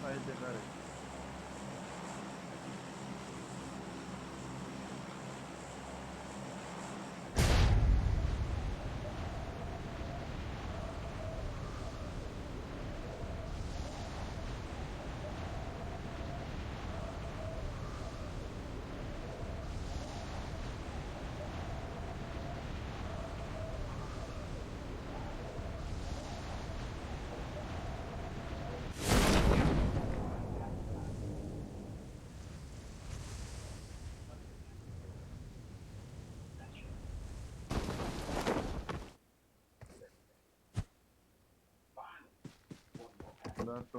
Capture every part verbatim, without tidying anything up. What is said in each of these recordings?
Vai pegar. Lá tô.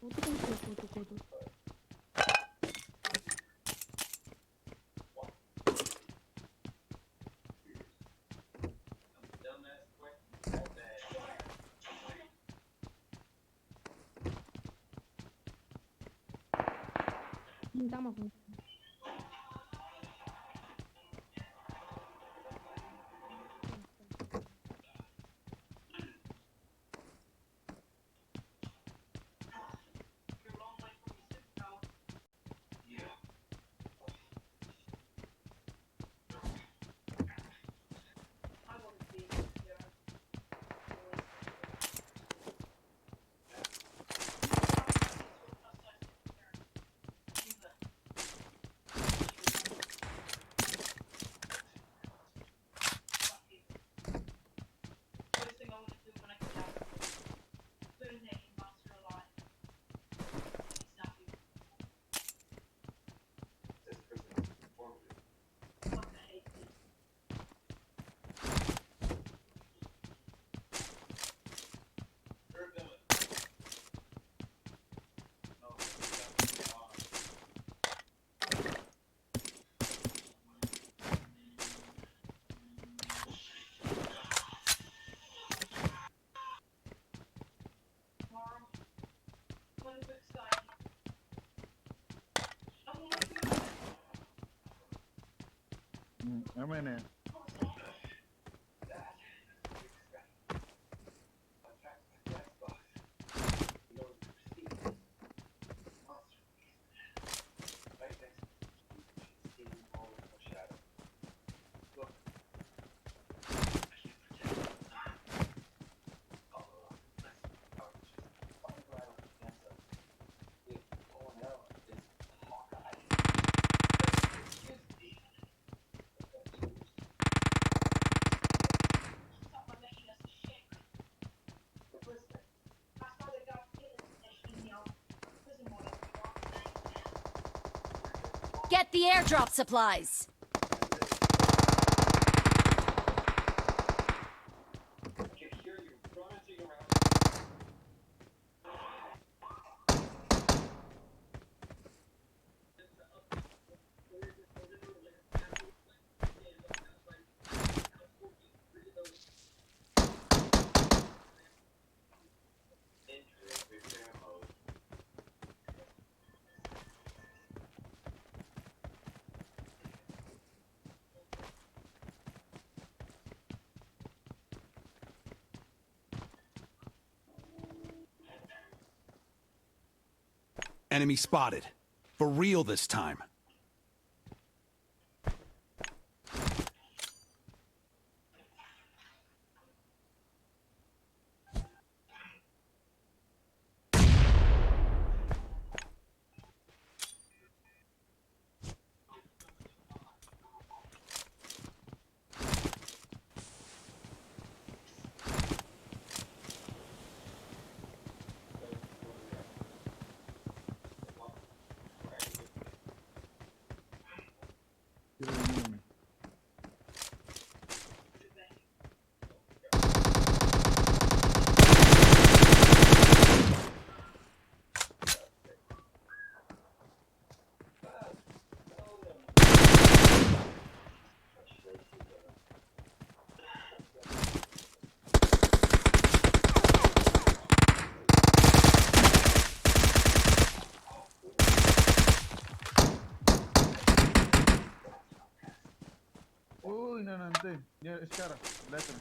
Outro com outro, com outro, com outro. Não tá uma Hmm, aman ya. Get the airdrop supplies. Enemy spotted. For real this time. Ne'e eskada, leten.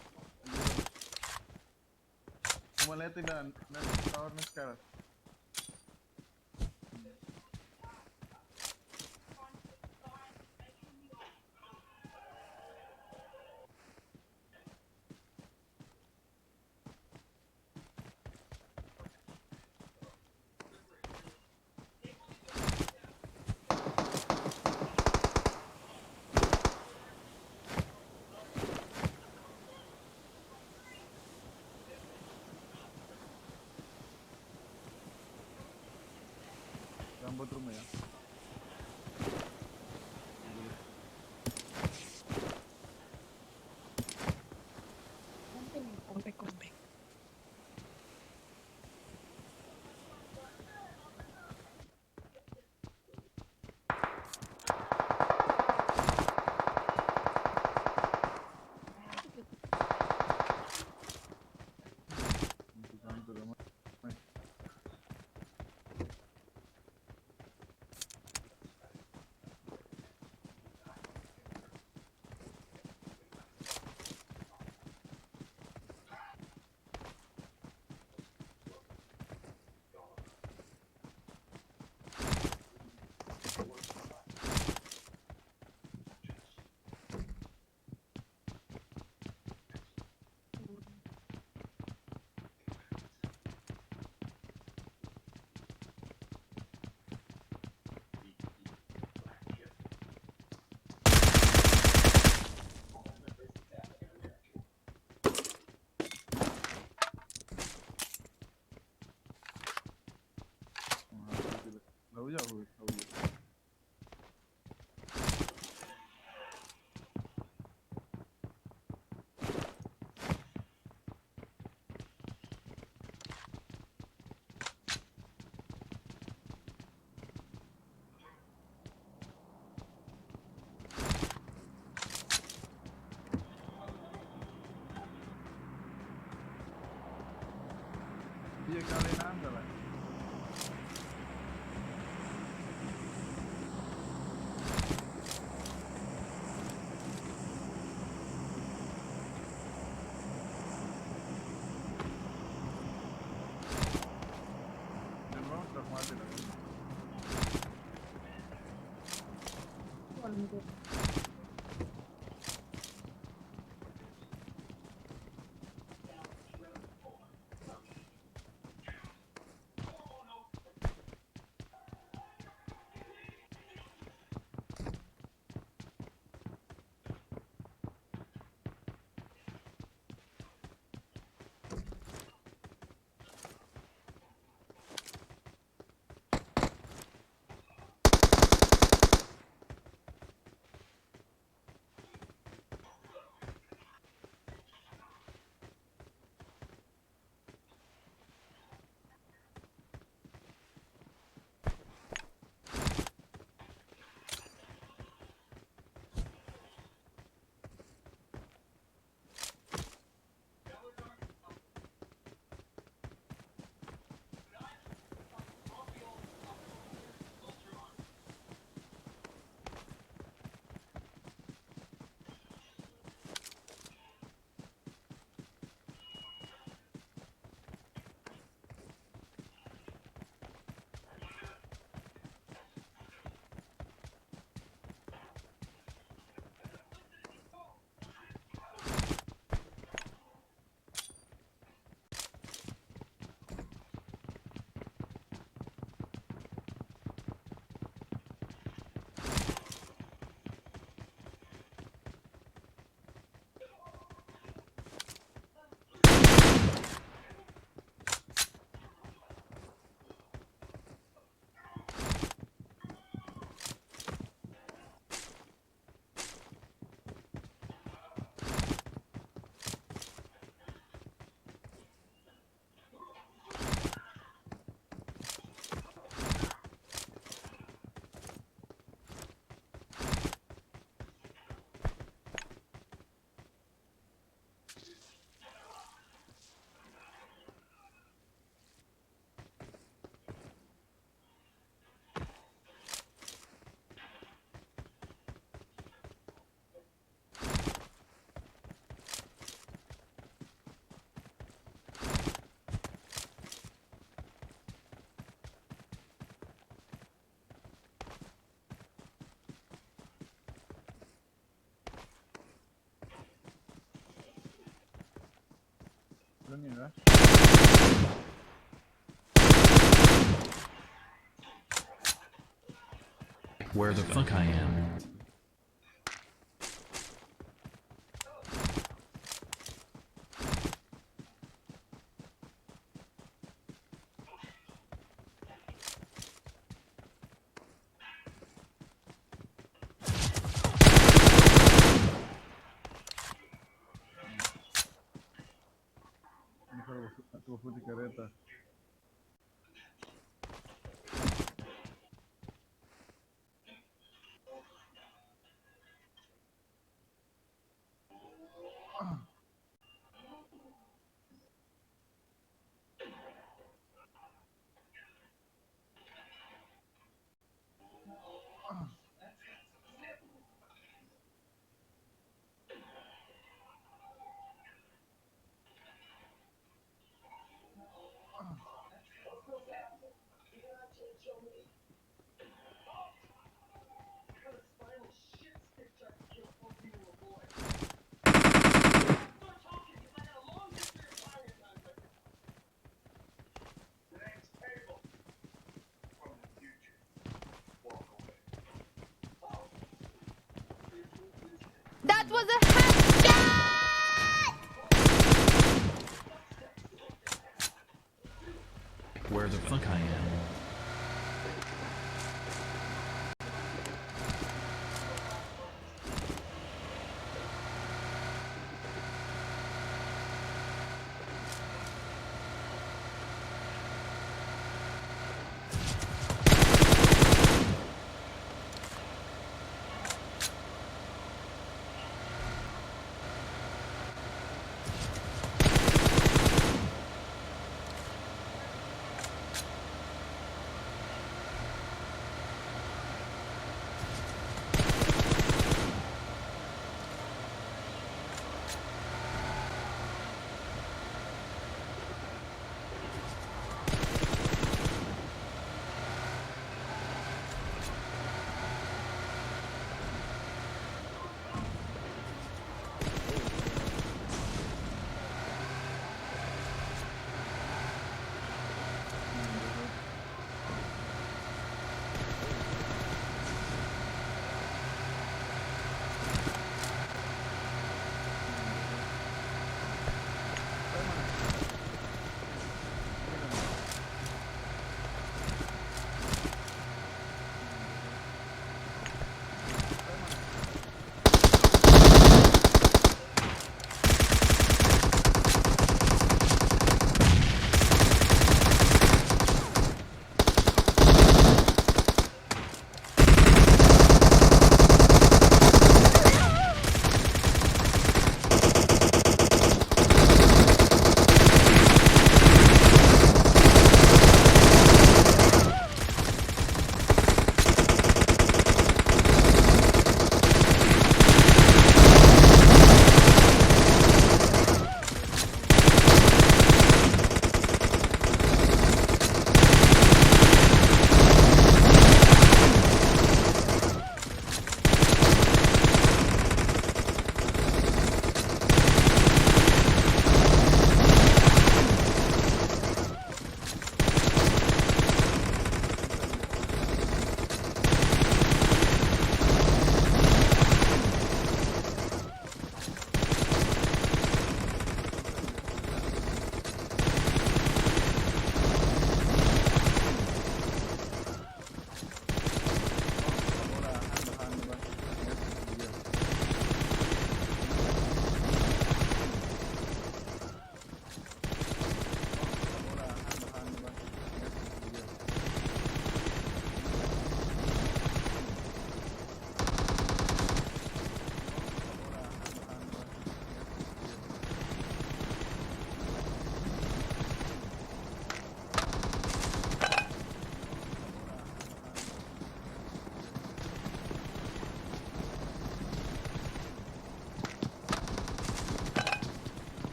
Uma leten dan, dan tower ne'e eskada. Rambut rumah ya. Kompe, kompe. Dia kali enam salah. Dia belum sudah mati lagi. Where the fuck I am? Ini kalau aku, aku putih kereta. That was a headshot! Where the fuck I am?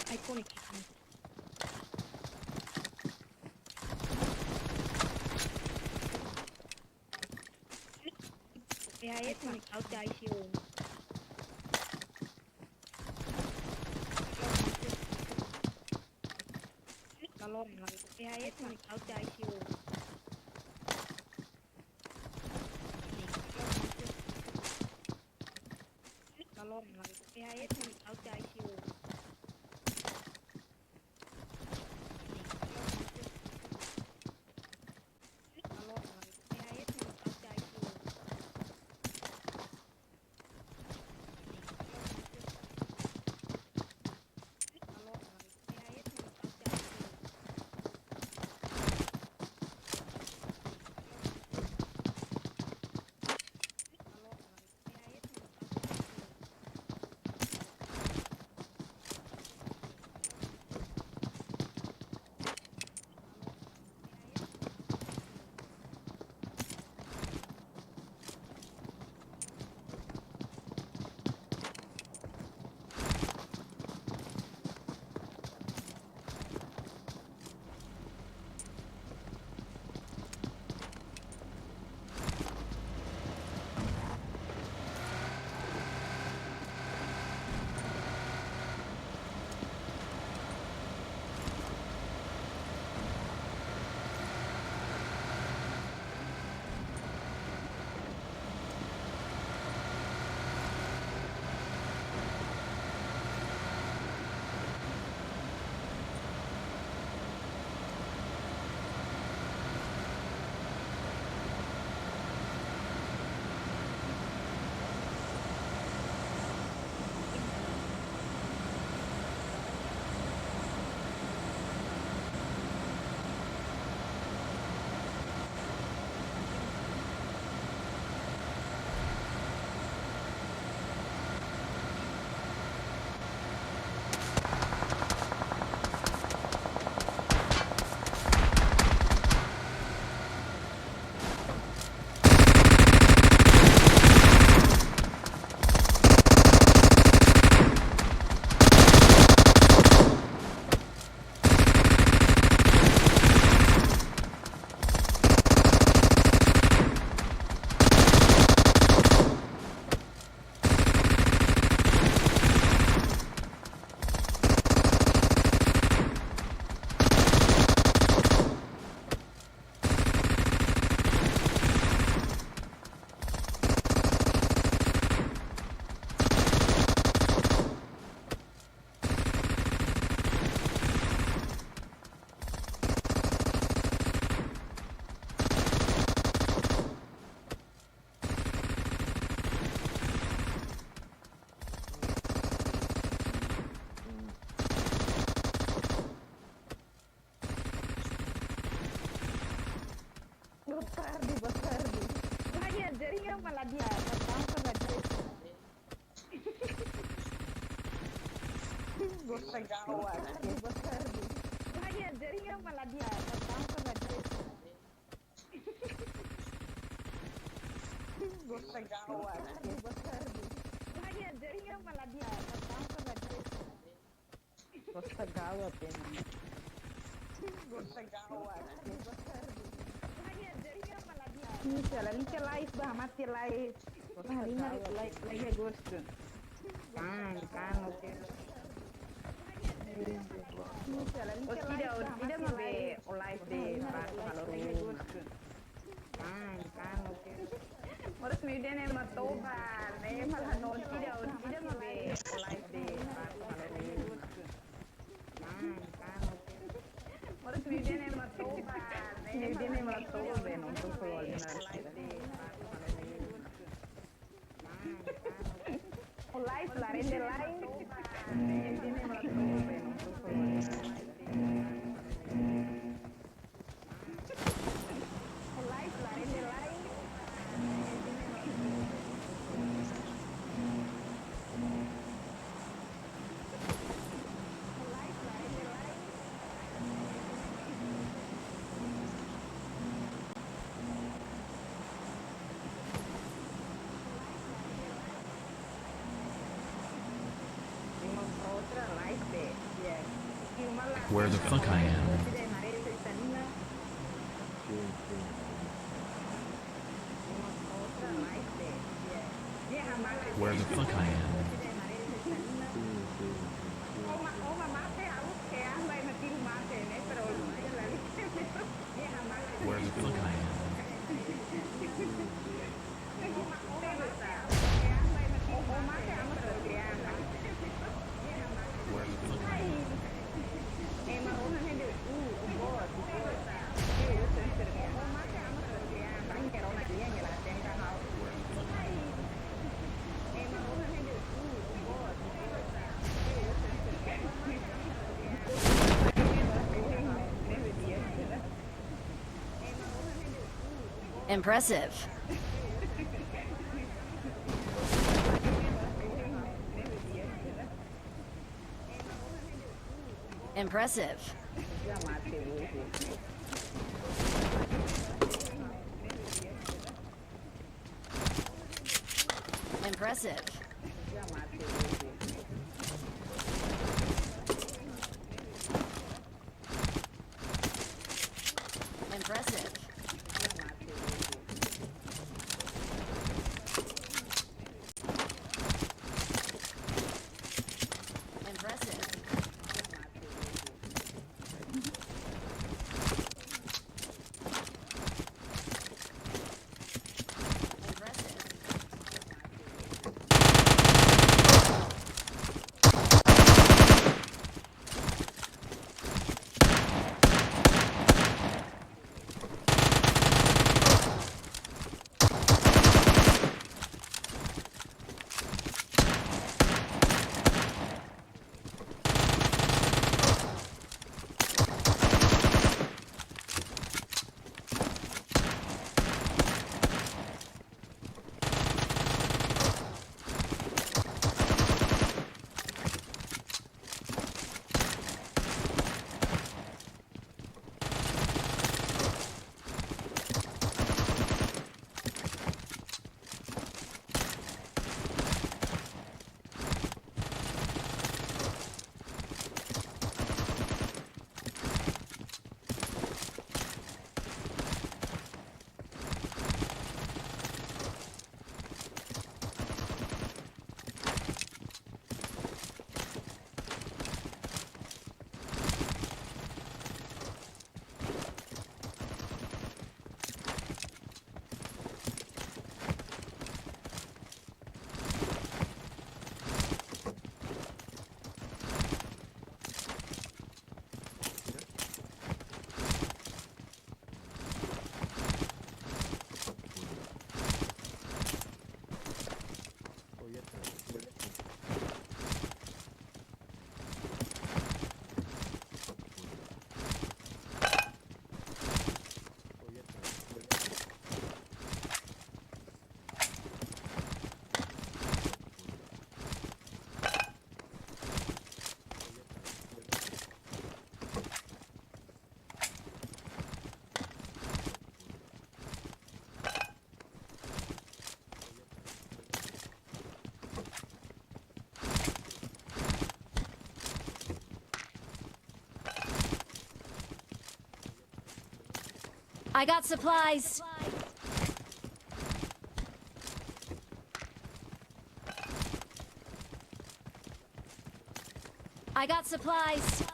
Iconic, iconic. P H S mano, kau cai siu. Kalor, P H S mano, kau cai siu. Kalor, P H S mano, kau cai siu. Boa tarde, boa tarde. Vaya, jaringan malah dia, datang ke radio itu. Gosta gawat. Boa tarde, boa tarde. Vaya, jaringan malah dia, datang ke radio itu. Gosta gawat. Boa tarde, boa tarde. Vaya, jaringan malah dia, datang ke radio itu. Gosta gawat, ya. Gosta gawat. Ini salah, ini ke live, bah, mati live. Gosta gawat, ya. Live, live, live, gosta. Kan, kan, oke. Ini salah, ini ke live, bah, mati live. O live de Pato Halo Ruma. Kan, kan, oke. Moris meu ida ne'e mak toba, ne'e malah no tida, o tida mak be o live de Pato Halo Ruma. Kan, kan, oke. Moris meu ida ne'e mak toba, ne'e malah no tida, o live de Pato Halo Ruma. Kan, kan, oke. O live, la rende live. Meu ida ne'e mak toba, ne'e malah no tida, o live de Pato Halo Ruma. Where the fuck I am? Where the fuck I am? Where the fuck I am? Where the fuck I am? Impressive. Impressive. Impressive. Impressive. Impressive. Impressive. I got supplies. I got supplies.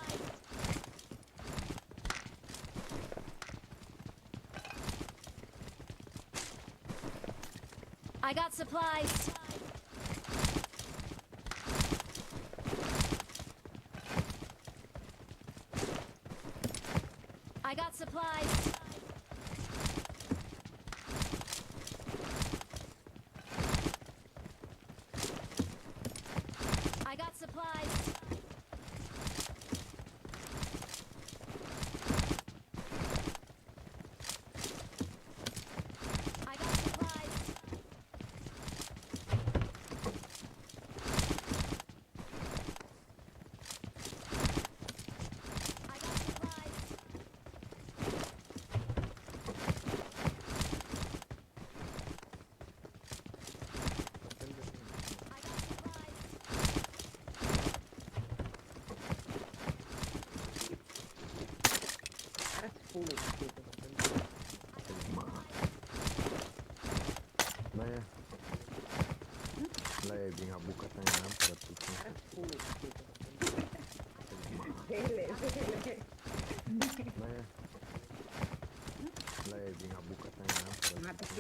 I got supplies. I got supplies. I got supplies. I got supplies. I got supplies. Lae, lae, bin habuka tan iha lámpara tutu. Lae, lae, bin habuka tan iha lámpara tutu.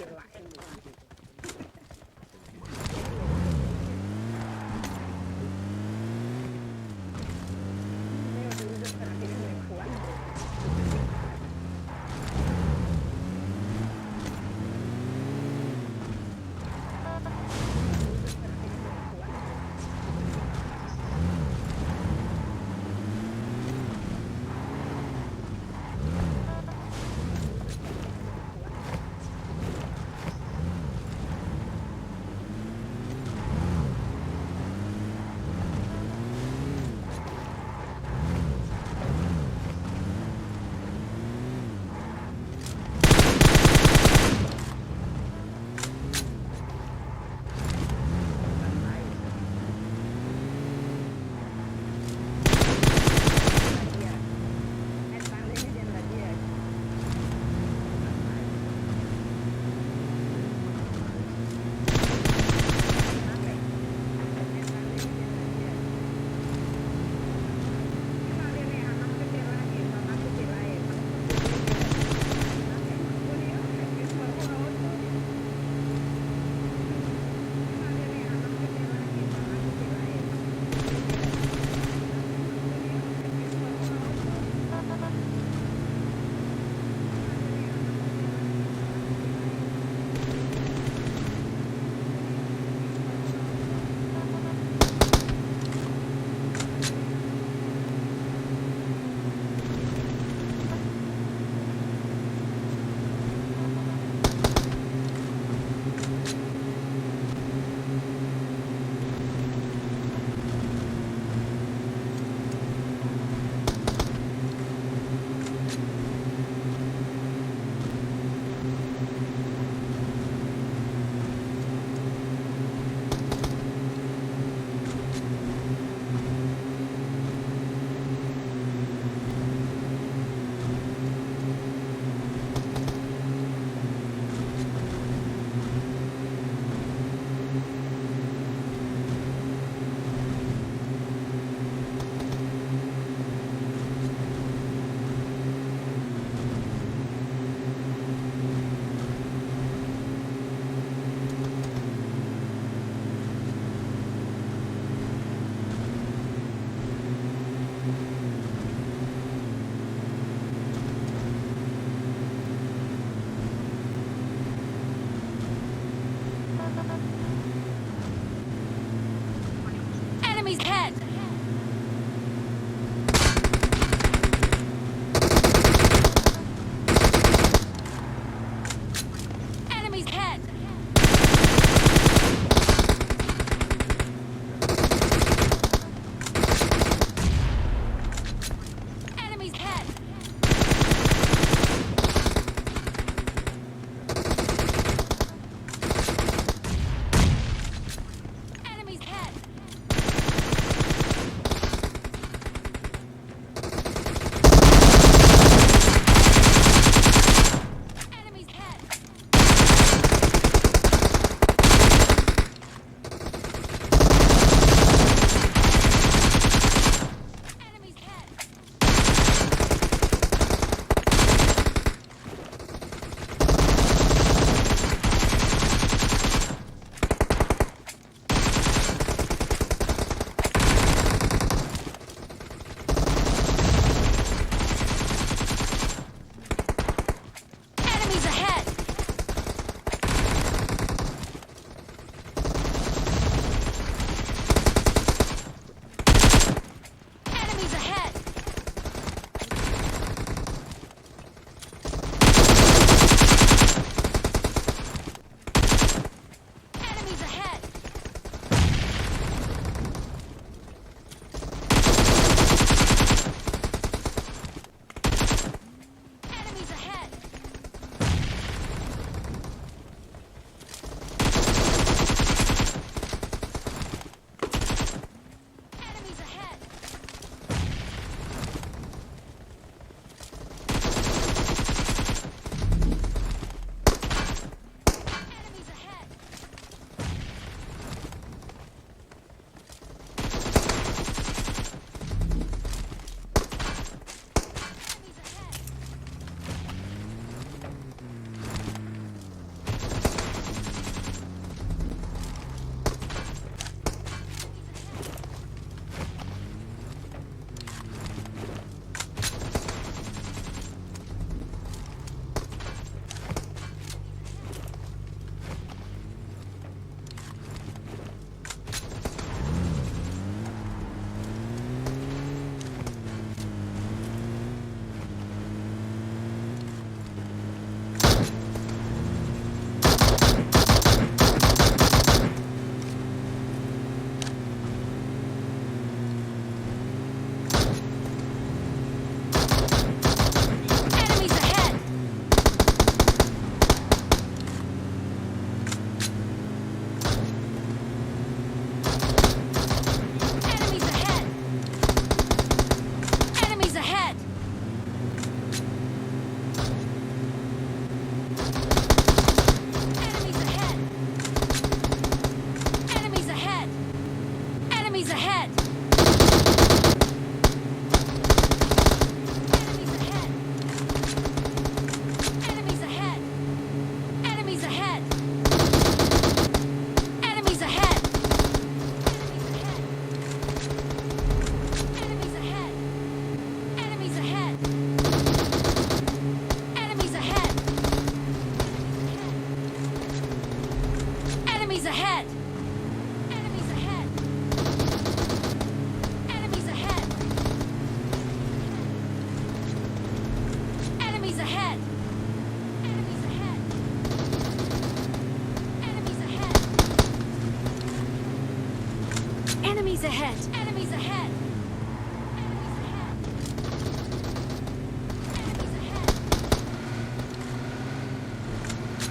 ahead! Enemies ahead!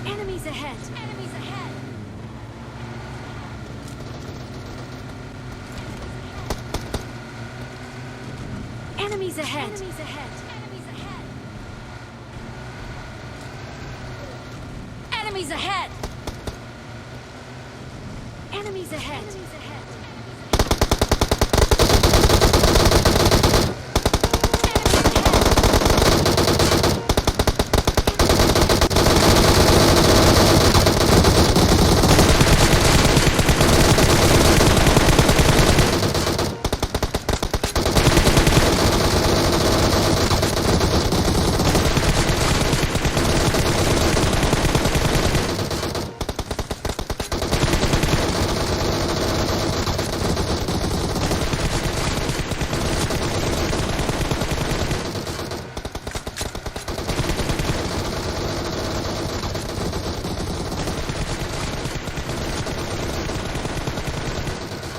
Enemies ahead! Enemies ahead! Enemies ahead! Enemies ahead! Enemies ahead! Enemies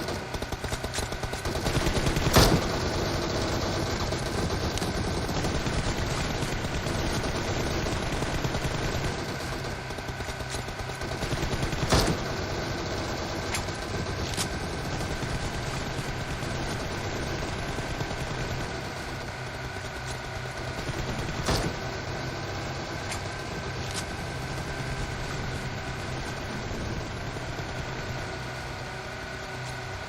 ahead!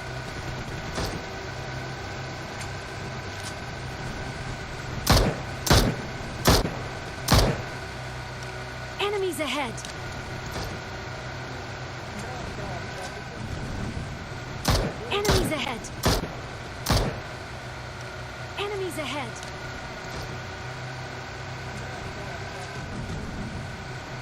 Enemies ahead! Enemies ahead! Enemies ahead! Enemies ahead! Enemies ahead! Enemies ahead!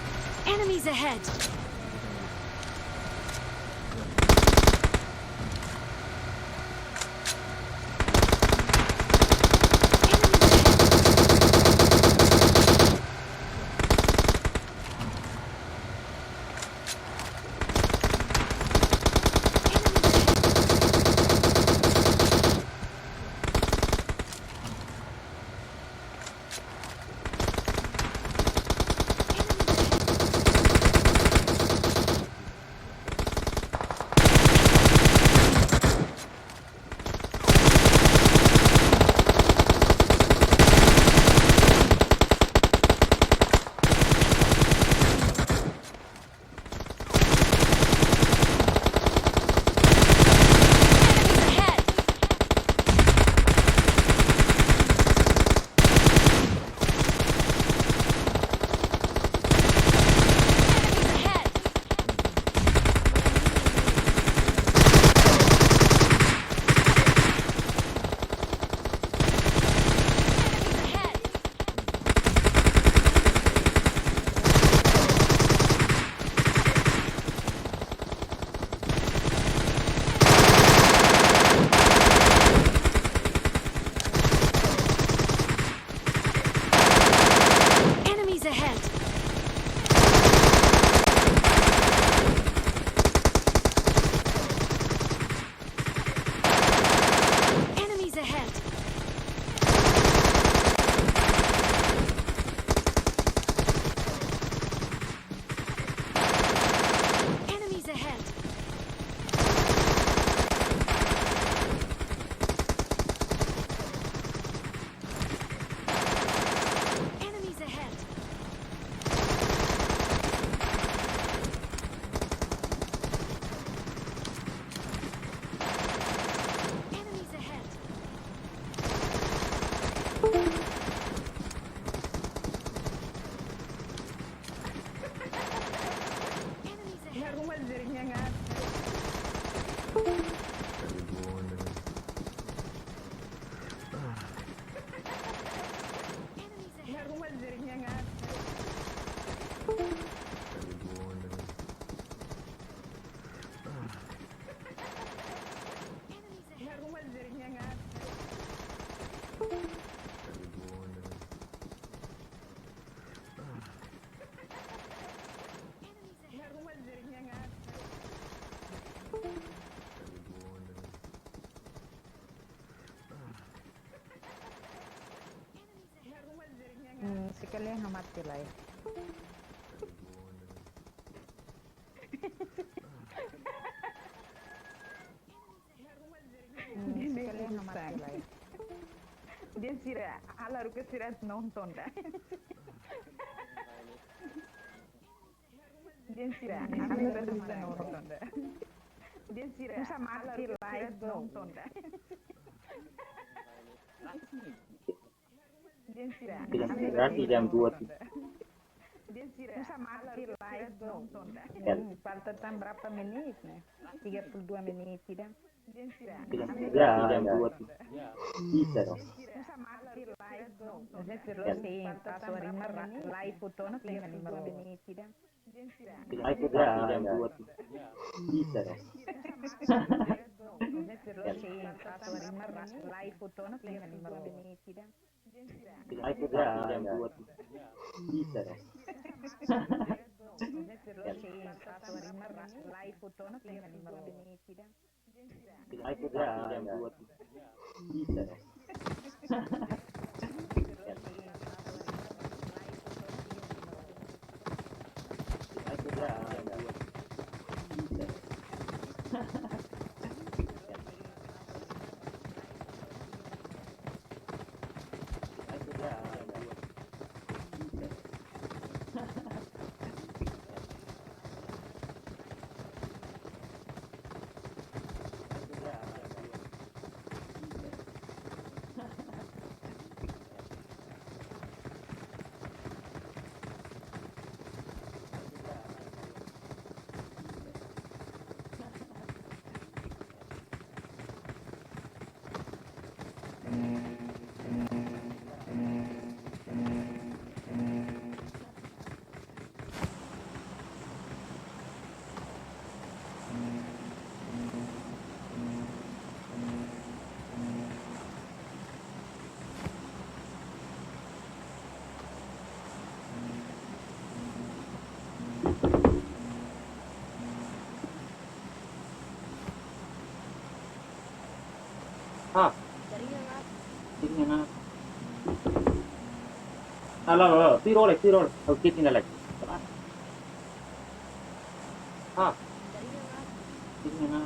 Enemies ahead! Enemies ahead! Hmm, sekali hamate lai. Hmm, sekali hamate lai. Dehan sira, halo haruka sira nonton da. Dehan sira, halo haruka sira nonton da. Dehan sira, halo haruka sira nonton da. Dehan sira, halo haruka sira nonton da. Dehan sira, halo haruka sira nonton da. Hmm, falta tan berapa menit ne'e? Tiga puluh dua menit ida. Ya, ya. Bisa dong. Live foto no tiga puluh dua menit. Bisa dong. Live foto no tiga puluh dua menit. Ha. Tinggal na. Halo, halo, tirole, tirole. Oke, tinggal lagi. Ha. Tinggal na.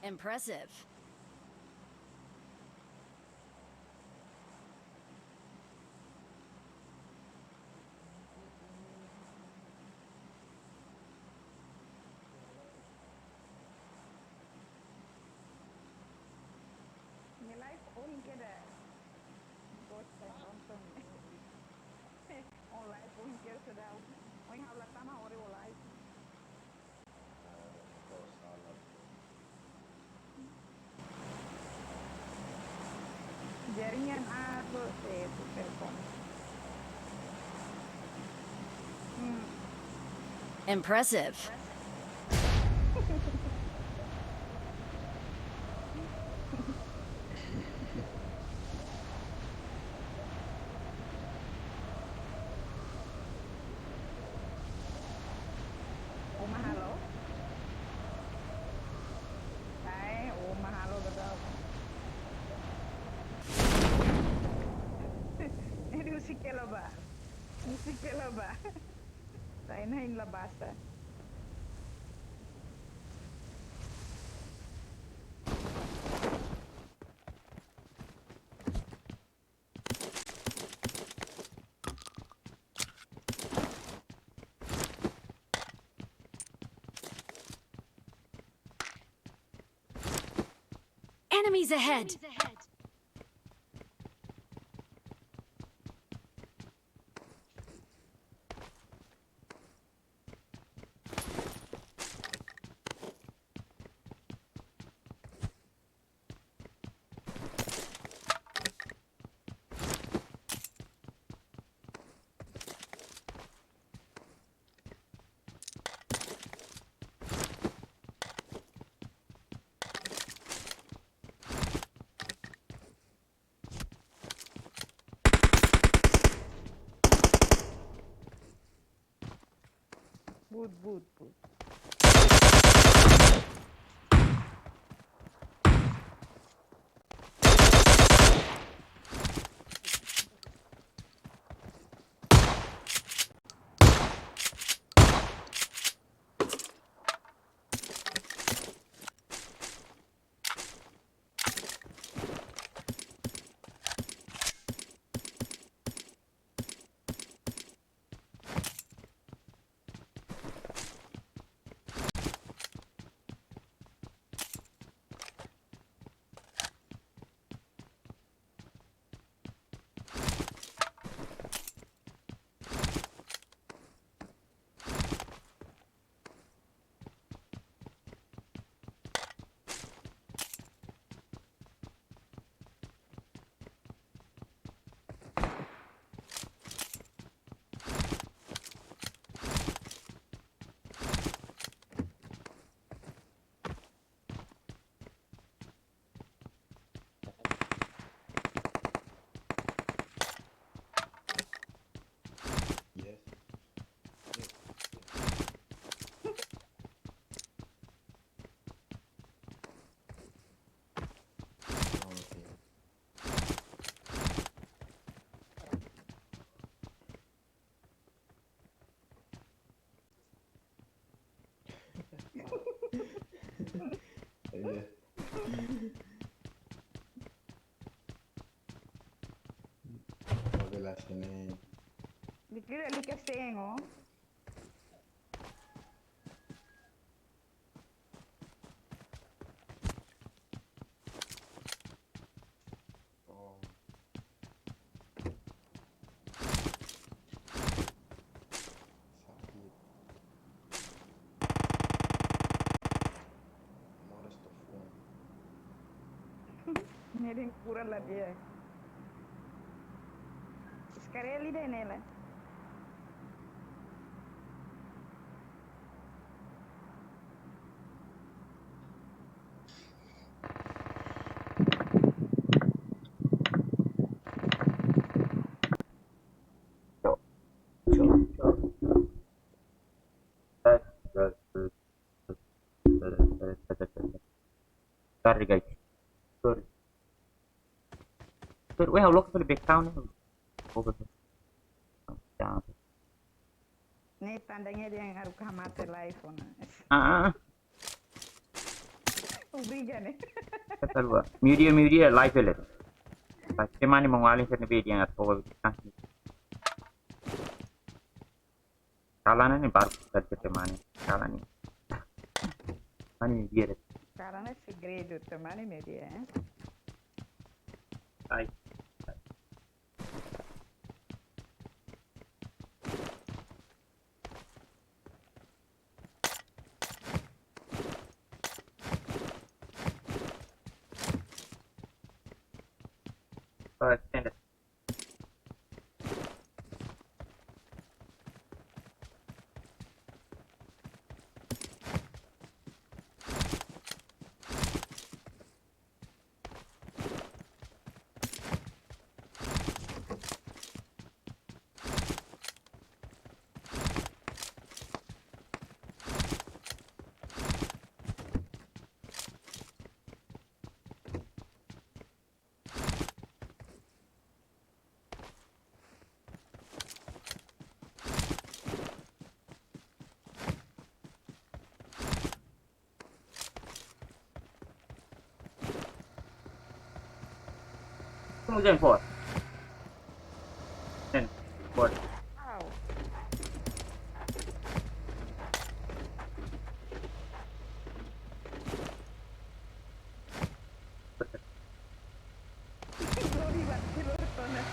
Impressive. Nia live on kedas. Gosta, entonces. On live on kedas, ohin ha'u la tama, ohin ó live. Ah, entonces, sala, bro. Jaringan A terus, eh, telkom. Hmm. Impressive. Uma halo? Ai, uma halo, betul. Ini musik kela ba. Musik kela ba. Sai na in la basta. Enemies ahead! Boot, boot, boot. Yes. Yes. Yes. Oh, okay. Iya. Oke lah, sini. Dikira lika sengo. Oh. Sakit. Moras to fun. Ne'e dehan kura la di'ak. Skareli dehan ne'e la. Sorry, guys. Sorry. Sorry, weh, ha'u loke fali back down ne'e. Oke. Jangan. Ne'e tandanya dia harus hamate live ona. Ah, ah. Obrigada, né? Kata lua. Meiudia, meiudia, live ele. Live. Temani mong alin serne be dia ngat ko. Kalan ne'e baru kita temani. Kalan ne'e. Mani meiudia de'it. Kalan ne'e segredu, temani meiudia, eh? Ai. Oh, extended. Tunggu jam empat. Sen, empat. Wow. Sorry, Bang. Sorry, Tona.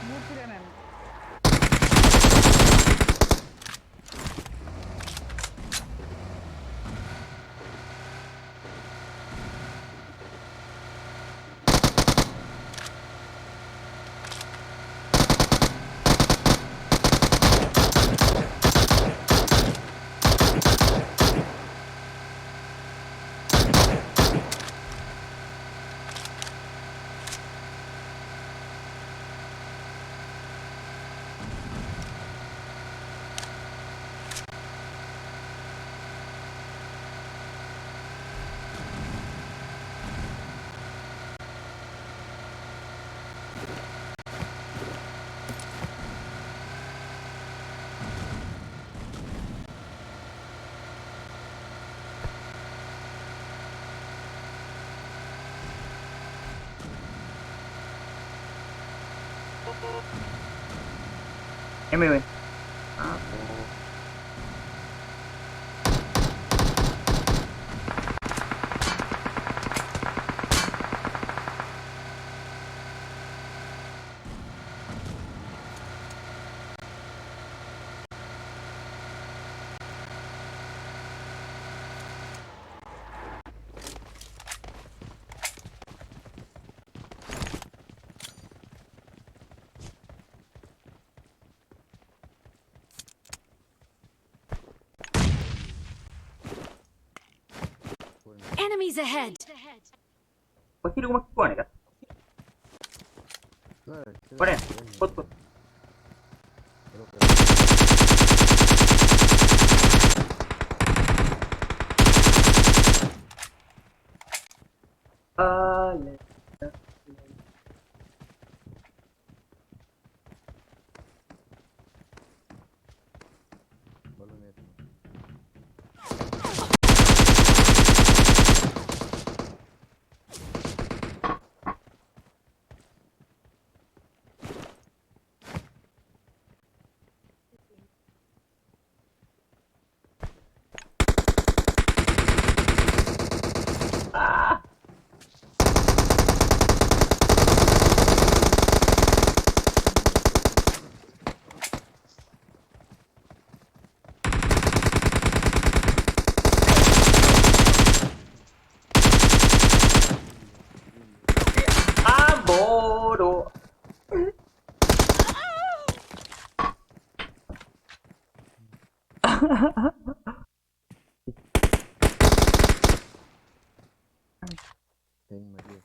Murti dan Anyway. Ah, oh. Enemies ahead! Pasti rumah kau ni kan? Kau ni, kau ni. Kau ni, kau ni. Kau ni. Ah, ya. Ah, bodoh. Tem, Maria.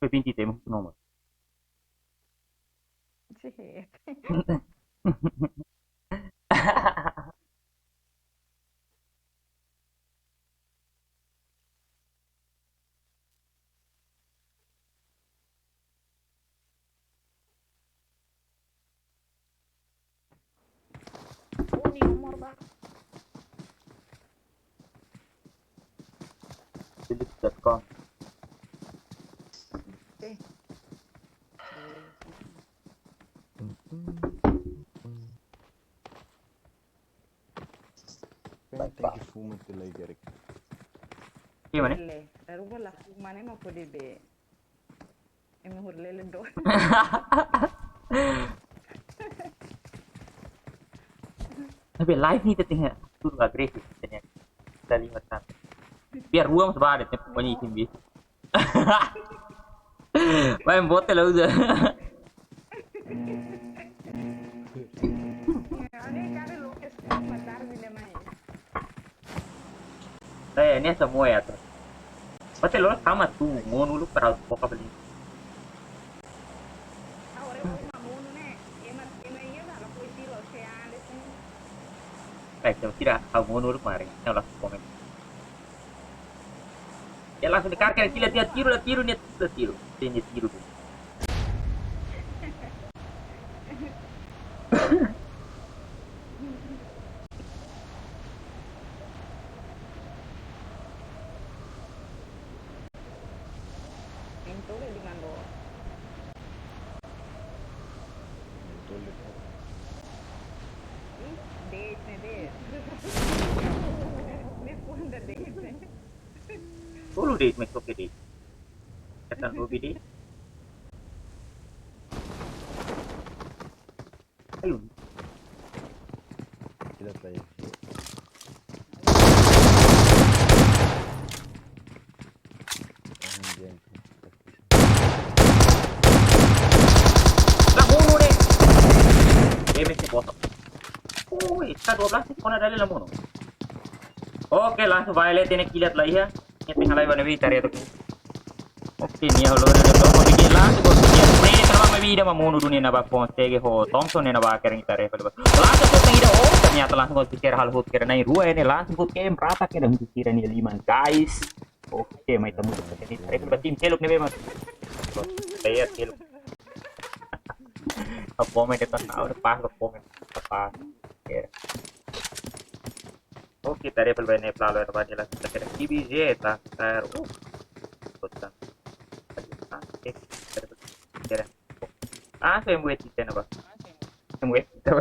Foi vinte e três, mas não, mano. Uni umur ba. Philips dot com. Eh. Pen tenke fuma te lai gerek. Iya, mana? Le, Aruba la fuma ne'e mak hodi be. Ema hodi lele do. Tapi live ne'e tenke tuur agresif tenke. Kita lihat kan. Biar ruang sebab ada tempat banyak isin bi. Main bote la uza. Ane kare lo ke sini matar ni le mai. Eh, ne'e semua ya tuh. Bote lo sama tuh, mau nulu pernah buka beli. Agora eu vou mamonu, né? Ema, ema ia dar apoio tiro ao Che Anderson. Eh, se eu tirar, ah, mau nulu kemarin, yang langsung komen. Ya langsung dikar-kar, gila, dia tiru, dia tiru, dia tiru, dia tiru. Dia, dia tiru. Pintu le di mando. Pintu le. Ih, date ne date. Me pun da date ne. Dulu date, me toke date. Katan hobi date. Ayun. Kita play. Anjing. Lah, bunuh deh. Dia mesti bosok. Wih, K dua belas itu kona dari lamun. Oke, langsung violet ini kilat lah ya. Ini tinggal lagi mana bitar ya tuh. Oke, nia halo, halo, halo, halo, bikin langsung gua bikin. Ini teman mai vida mamonu dunia naba konsege ho Thompson ne'e naba keren kita rifle ba. Langsung gua ida, oh, ternyata langsung gua pikir hal hut kira nai rua ini langsung gua kem rata kira hut kira nia liman, guys. Oke, mai temu kita ini rifle ba tim seluk ne'e memang. Player seluk. Apa komen kita tahu pas komen apa. Ya. Oh, kita rifle ba ne'e plalu era ba ne'e la kita kira T B J ta kar. Uh. Kota. Ah, eh, kira. Ah, saya buat kita naba. Saya buat kita.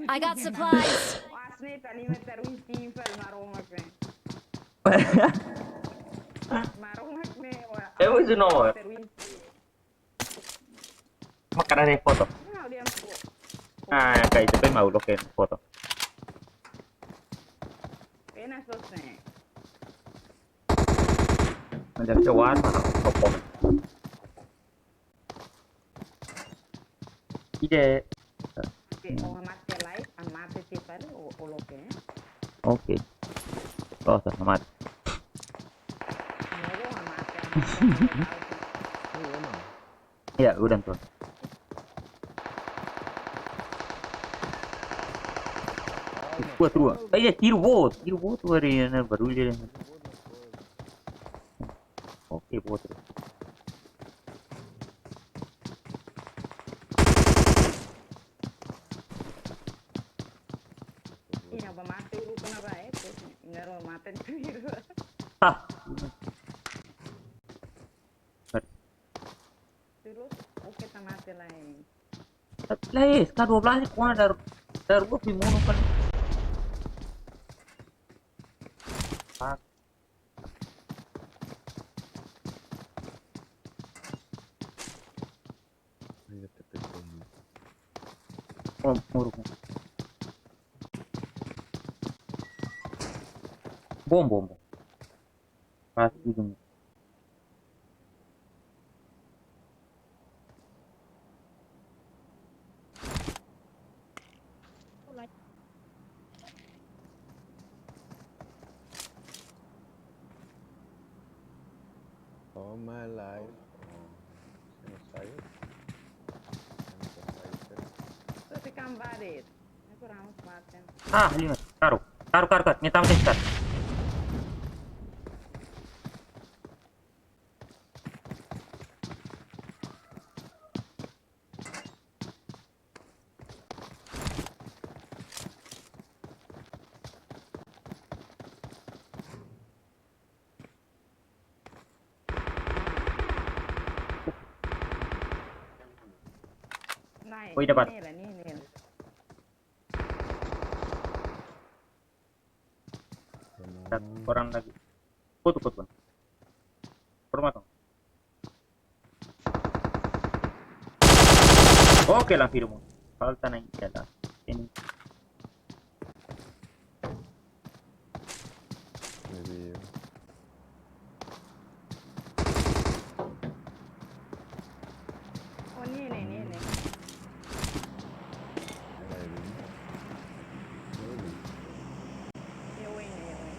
I got supplies. Wasne tali meter win simple maromak ne. Maromak ne. Eh, wis no. Makanan yang foto. Ah, kayak itu kan mau loke foto. Penas dos ne. Macam cawan mana? Foto. Ide. Oke, o mate live, a mate te fale o, o loke. Oke. Tosa, mate. Modo a mate, a mate. Ya, udah tuh. Kuat dua. Eh, ya, tiru bot, tiru bot tuh hari ini baru dia. Oke, bot. Ina ba mate ulu kona ba, eh, terus ina ro mate tiru. Hah. Terus, oke, ta mate lai. Tapi lai, S K dua belas ni kona dar, dar gua pi mono kan. Fuck. Ayo, tete, tete. Oh, muruk. Bom, bom, bom. Pas ujung. Oh, My life. Oh, se no sai. Se no sai, se Só se kambarir. Aku ramus maten. Ah, lima. Karu. Karu, karu, karu. Nia tama sini, karu. Nai, Oi, dapat. Nela, ni, Nela. Satu orang lagi. Kutu, kutu. Permata. Oke, langsung hidup. Falta na iha la. Ini. Maybe. Oh, ni, ni, ni, ni. Maybe. Maybe. Ni, win, ni, win.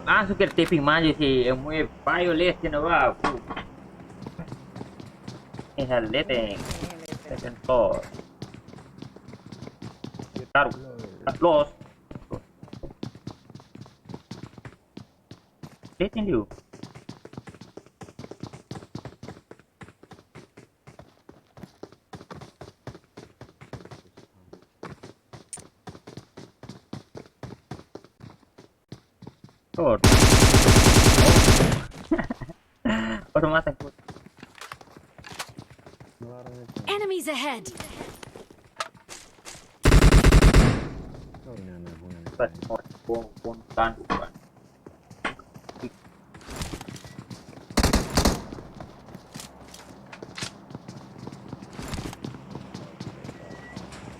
Langsung ke taping maju si, eh, mue violate na wa. Eh, hal lete. Second floor. Taruh. Lost. Lete liu. Short. Baru mata ku. Luar itu. Enemies ahead! Oh, ini anak guna nih. Pas mau pun pun tandu kan.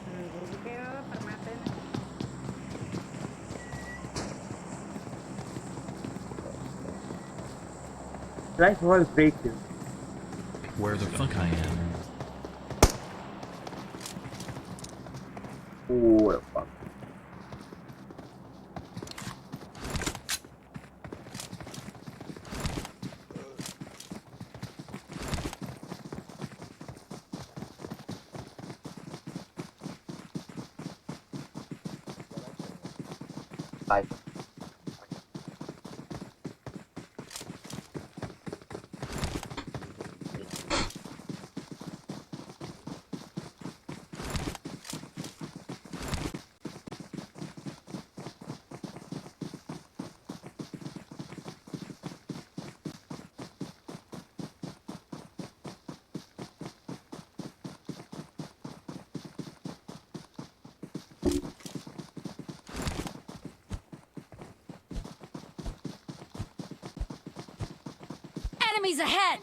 Hmm, jadi kayak permata ini. Life wall break. Where the fuck I am? Oh, fuck. Life. Enemies ahead!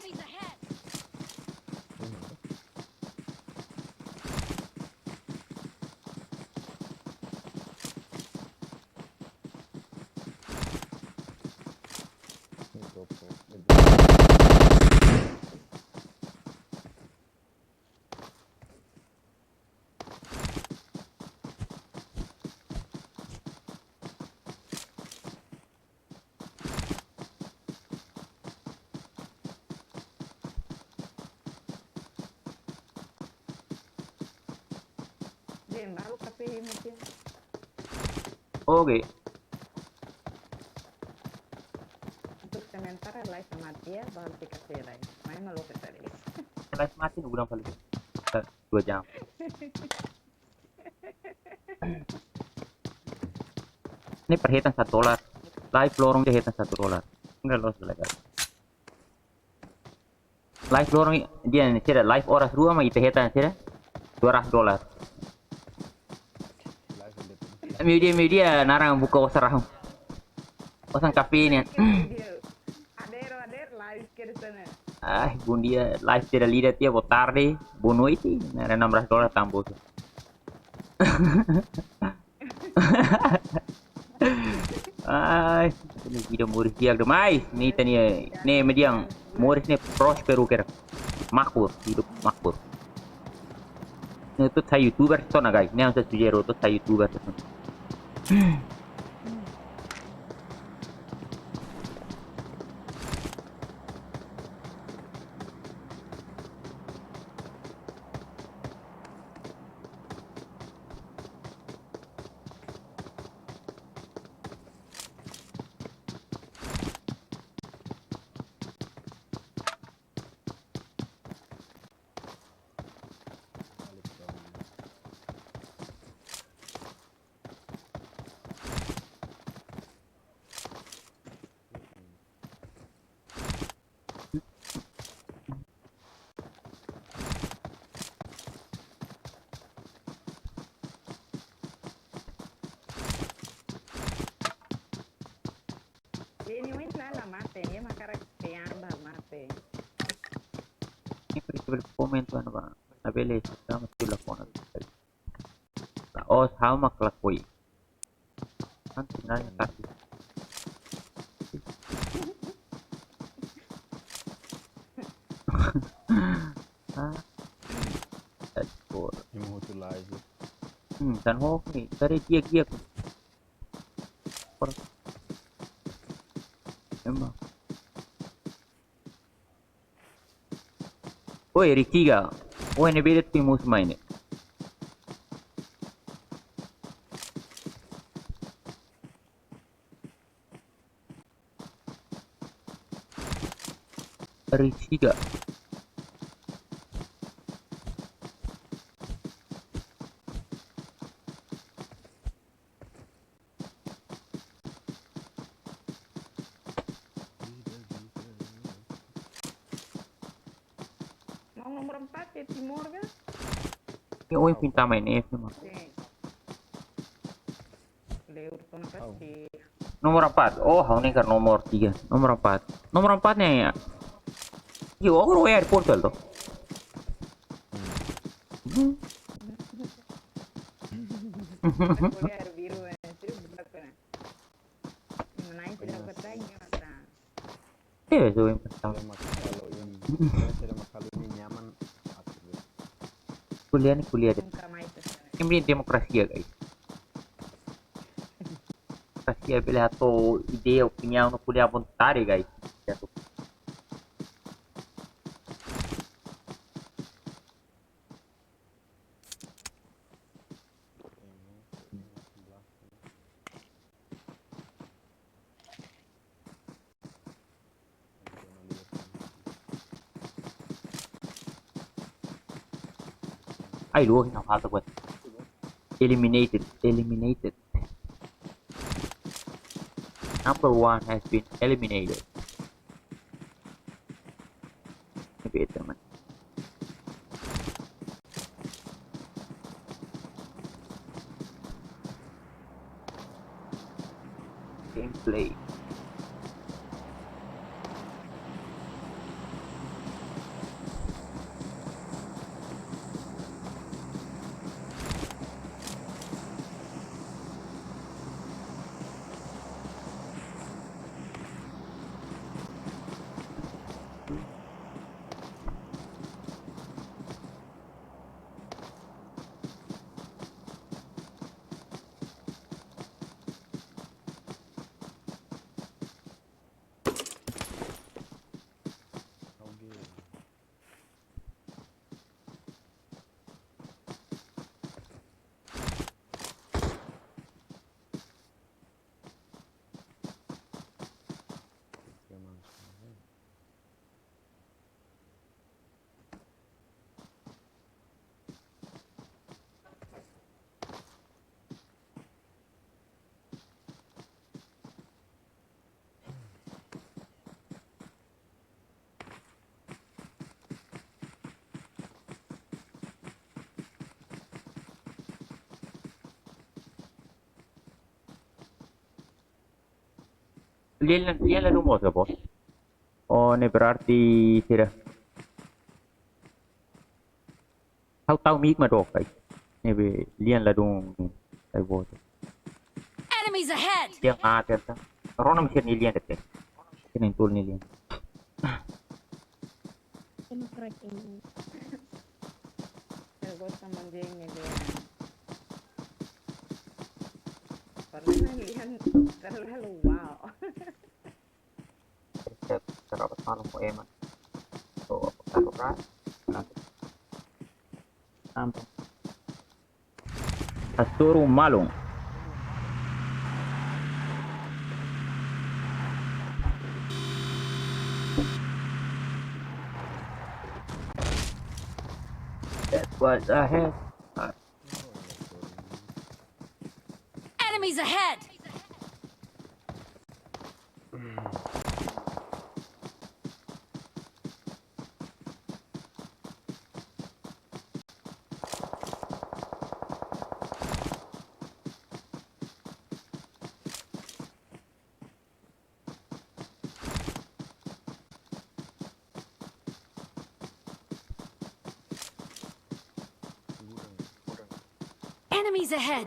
Jen, baru kafe mungkin. Oke. Untuk sementara live sama dia, baru kita selesai. Main malu ke tadi. Live mati nih, udah paling. Sa-, dua jam. Ini per hetan satu dolar. Live lorong dia hetan satu dolar. Enggak loss lagi. Live lorong dia nih, tidak live oras rua ma ita hetan, tidak? Dua ratus dolar. Media, media, naran buka osan rahun. Osan kafe nia. Ader, ader, live ke di sana. Ah, bom dia, live tidak lihat dia, boa tarde, boa noite, naran enam ratus dolar tambah. Ai, ini video moris di'ak demais. Ne'e ita-nia, ne'e median moris ne'e próspero kira. Makmur, hidup makmur. Ne'e atu sai youtuber sona, guys. Ne'e atu sai youtuber sona. Bele komenta ona ba. Labele sama sila kona. La'ós ha'u mak lakohi. Antes nada, casi. Ah, that's cool. Imo hotu live. Hmm, tan hotu ne'e, tadi dia dia. Ema. Oi, Rikiga. Oi, ne'ebé de'it imi mós mai ne'e. Rikiga. Mau nomor empat ya, Timor, kan? Ya, oi, pinta main F, Timor. Sin. Leur kona pasti. Nomor empat. Oh, ha'u ne'e nomor tiga. Nomor empat. Nomor empat ne'e ya. Yo, aku ro air portal to. Hmm. Aku lihat biru, eh, sih budak kena. Mana itu dapat lagi mata. Eh, so yang pertama. Sira mak halo ini. Sira mak halo ini nyaman. Kuliah ne'e kuliah de'it. Nunka mai ke sana. Ini demokrasi ya, guys. Demokrasi ya, bele hato'o ide, opiniaun, no kuliah à vontade, guys. Ya, tu. Ai, luar na falta buat. Eliminated, eliminated. Number one has been eliminated. Ne'ebé, teman. Gameplay. Lian, lian la dun mós, bos. Oh, ne'e berarti sira. Ha'u tau mic mak dook, guys. Ne'ebé lian la dun sai boot. Enemies ahead! Lian ater ta. Rona mesti nia lian de'it. Kena intul nia lian. Kena crack ini. Saya buat sama geng ini dia. Padahal lian terlalu wow. Terus terdapat malu ko ema. Tuh, taruh ras. Tampil. Asuru malung. That was a head. Enemies ahead! Enemies ahead!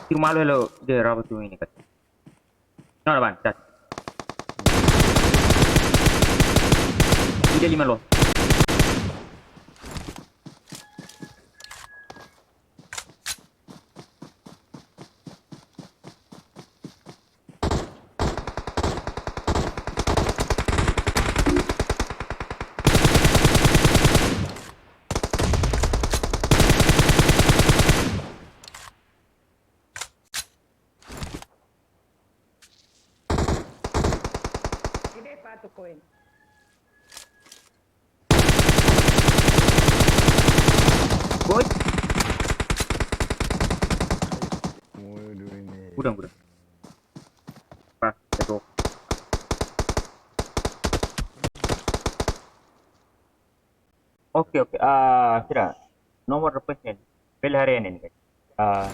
Tiro malu hela de raba tu ini kan. Nada ban, cat. Ida lima lo. Ide patu koin. Boy. What are you doing there? Gudang, gudang. Pas, ketok. Oke, oke. Ah, sira. Nomor request ne'e. Bele haree ne'e, guys. Ah,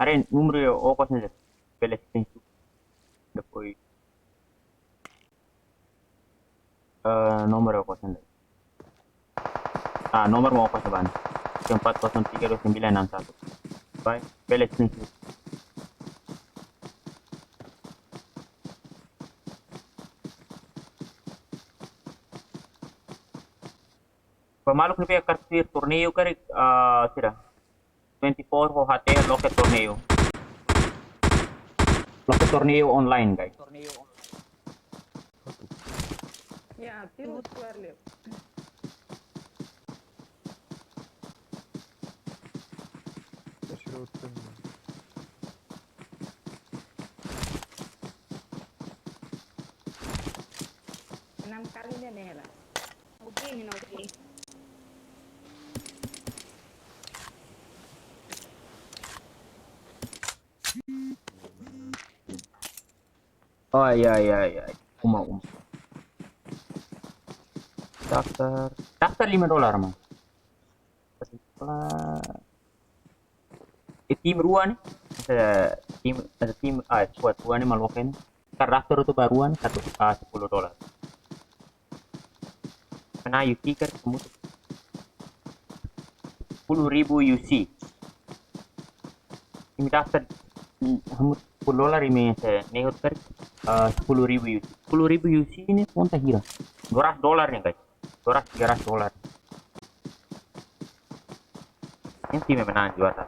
haree númeru okos ne'e. Bele screenshot. Depois, eh, nomor okos ne'e. Ah, nomor mak okos ne'ebá. Empat kosong tiga dua sembilan enam satu. Baik, bele screenshot. Ba maluk ne'ebé hakarak tuir torneiu karik, ah, sira. Twenty four ho H T loke torneiu. Loke torneiu online, guys. Ya, tiru square liu. Enam kali ne'e hela. Oke, ne'e oke. Oh, iya, iya, iya. Uma, uma. Daftar. Daftar lima dolar, man. Lima dolar. Eh, tim rua ne'e. Asa tim, asa tim, ah, squad rua ne'e mak loke ne'e. Karik daftar hotu ba rua ne'e, satu, ah, sepuluh dolar. Mana U C karik hamutuk sepuluh ribu U C. Imi daftar, mm, hamutuk sepuluh dolar imi se ne'e hotu karik, eh, sepuluh ribu U C. Sepuluh ribu U C ne'e konta hira? Dua ratus dolar ne'e, guys. Dua ratus, tiga ratus dolar. Yang tim menang juara.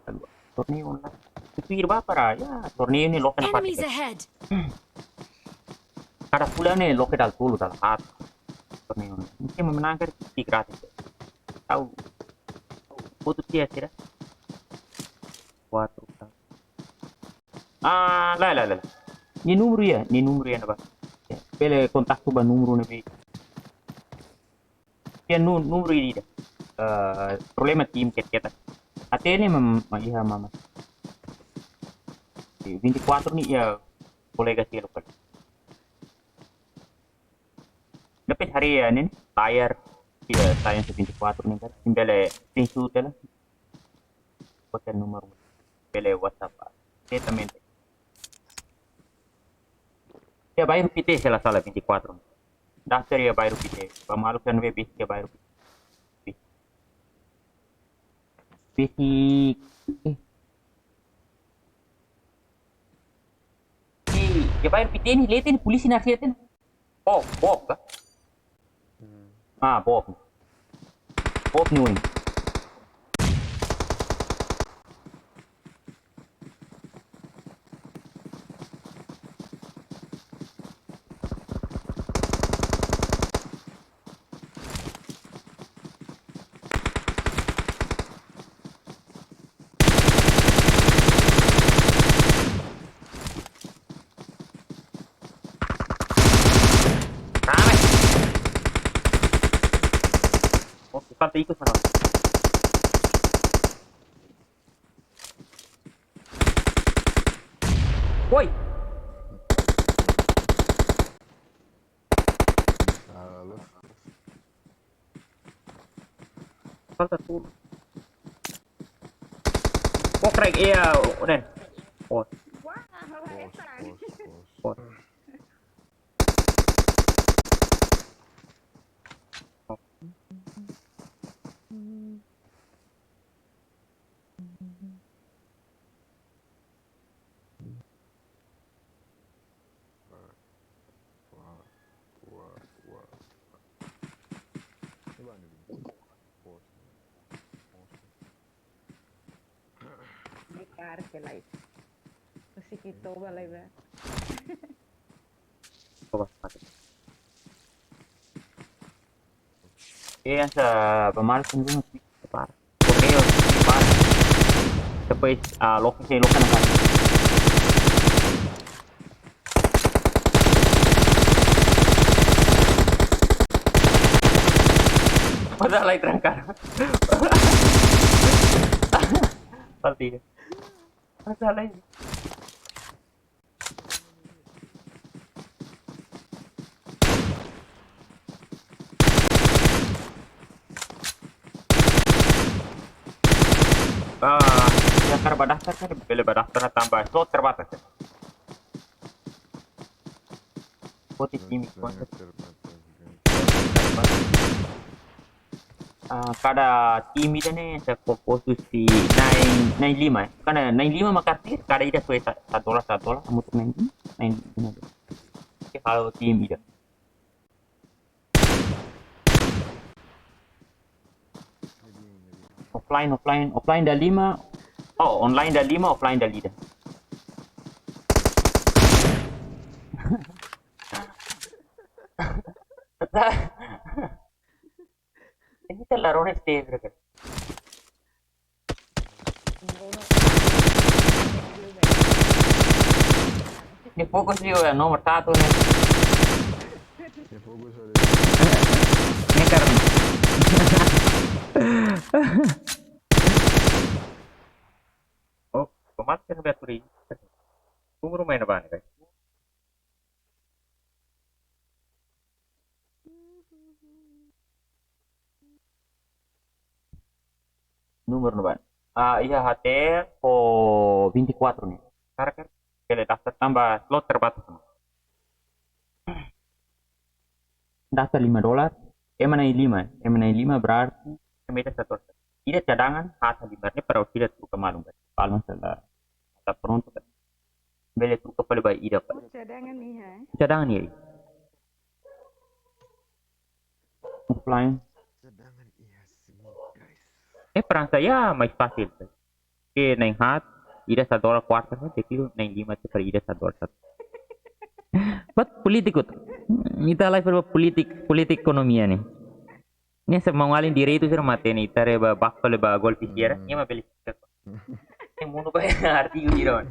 Aduh, torneiu online. Itu irba para ya, torneiu ne'e loke na Enemies patik. Ahead! Kada fulan ne'e loke dala tolu, dala haat. Torneiu online. Mungkin memenangkan itu gratis. Tahu. Foto dia sira. Kuatru. Ah, lae, lae, lae. Nia númeru iha, nia númeru iha ne'ebá. Ya, bele kontaktu ba númeru ne'ebé. Ya, nu-, númeru ida. Eh, problema tim ketak-ketak. Até ne'e mam-, ma iha mama. Di vinte e quatro ne'e iha kolega sira lokál. Depois haree iha ne'e, layar, iha layar vinte e quatro ne'e kan. Imi bele screenshot hela. Hotel númeru. Bele WhatsApp diretamente. Iha bairru Pité, se la sala, vinte e quatro. Daftar iha bairru Pité. Ba maluk ne'ebé iha bairru Pité. Pité. Eh. Eh, iha bairru Pité ne'e, leten polísia na seten. Oh, Bob ka? Hmm. Ah, Bob. Bob ni win. Rame. Oh, bukan, ikut sana. Woi. Halo. Falta tu. Oh, crack, iya, Ren. Oh. Wah, Bos, bos, bos. Oh. Arke lai. Musik itu balai ba. Coba, pakai. Eh, essa bamar sendiri, para. Correu, para. Depois, ah, loke, sei loke na casa. Masa lai trancar. Pasti. Masa lai. Ah, ya, kada ba daftar, kada bele ba daftar, tanba slot terbatas. Foti tim, terbatas, guys. Ah, kada tim ida ne'e sei kompostu husi na'in, na'in lima, eh. Kada na'in lima maka arti, kada ida soe sa-, satu dolar, satu dolar, hamutuk na'in lima, na'in lima. Oke, kalau tim ida. Offline, offline, offline dala lima. Oh, online dala lima, offline dala ida. Ini telah rones deh, bro. Ne'e fokus liu ya, nomor satu ne'e. Ne'e fokus liu. Ne'e karena. Oh, pemakai yang bateri. Tunggu rumah ini, Bang, guys. Númeru ne'ebá. Ah, iha H T R fó vinte e quatro ne'e. Karik bele daftar tanba slot terbatas, no. Daftar lima dolar, ema na'in lima, ema na'in lima berarti ema ida satu dolar. Ida cadangan, haat lima ne'e para orsida troka malu, guys. Balun sala. Ita prontu, guys. Bele troka fali ba ida, guys. Oh, cadangan iha, eh? Cadangan iha. Offline. Cadangan iha sini, guys. Eh, para saya mais fácil, guys. Ke na'in haat, ida satu dolar kuarta, kan? Jadi na'in lima itu per ida satu dolar satu. Buat polítiku tuh. Ita live buat politik, politik ekonomia ne'e. Ne'e se mau alin direitu sira matenek, ita reba bak fali ba golpe sira, hmm, nia mak bele. Ne'e mundu ba artigu sira, man.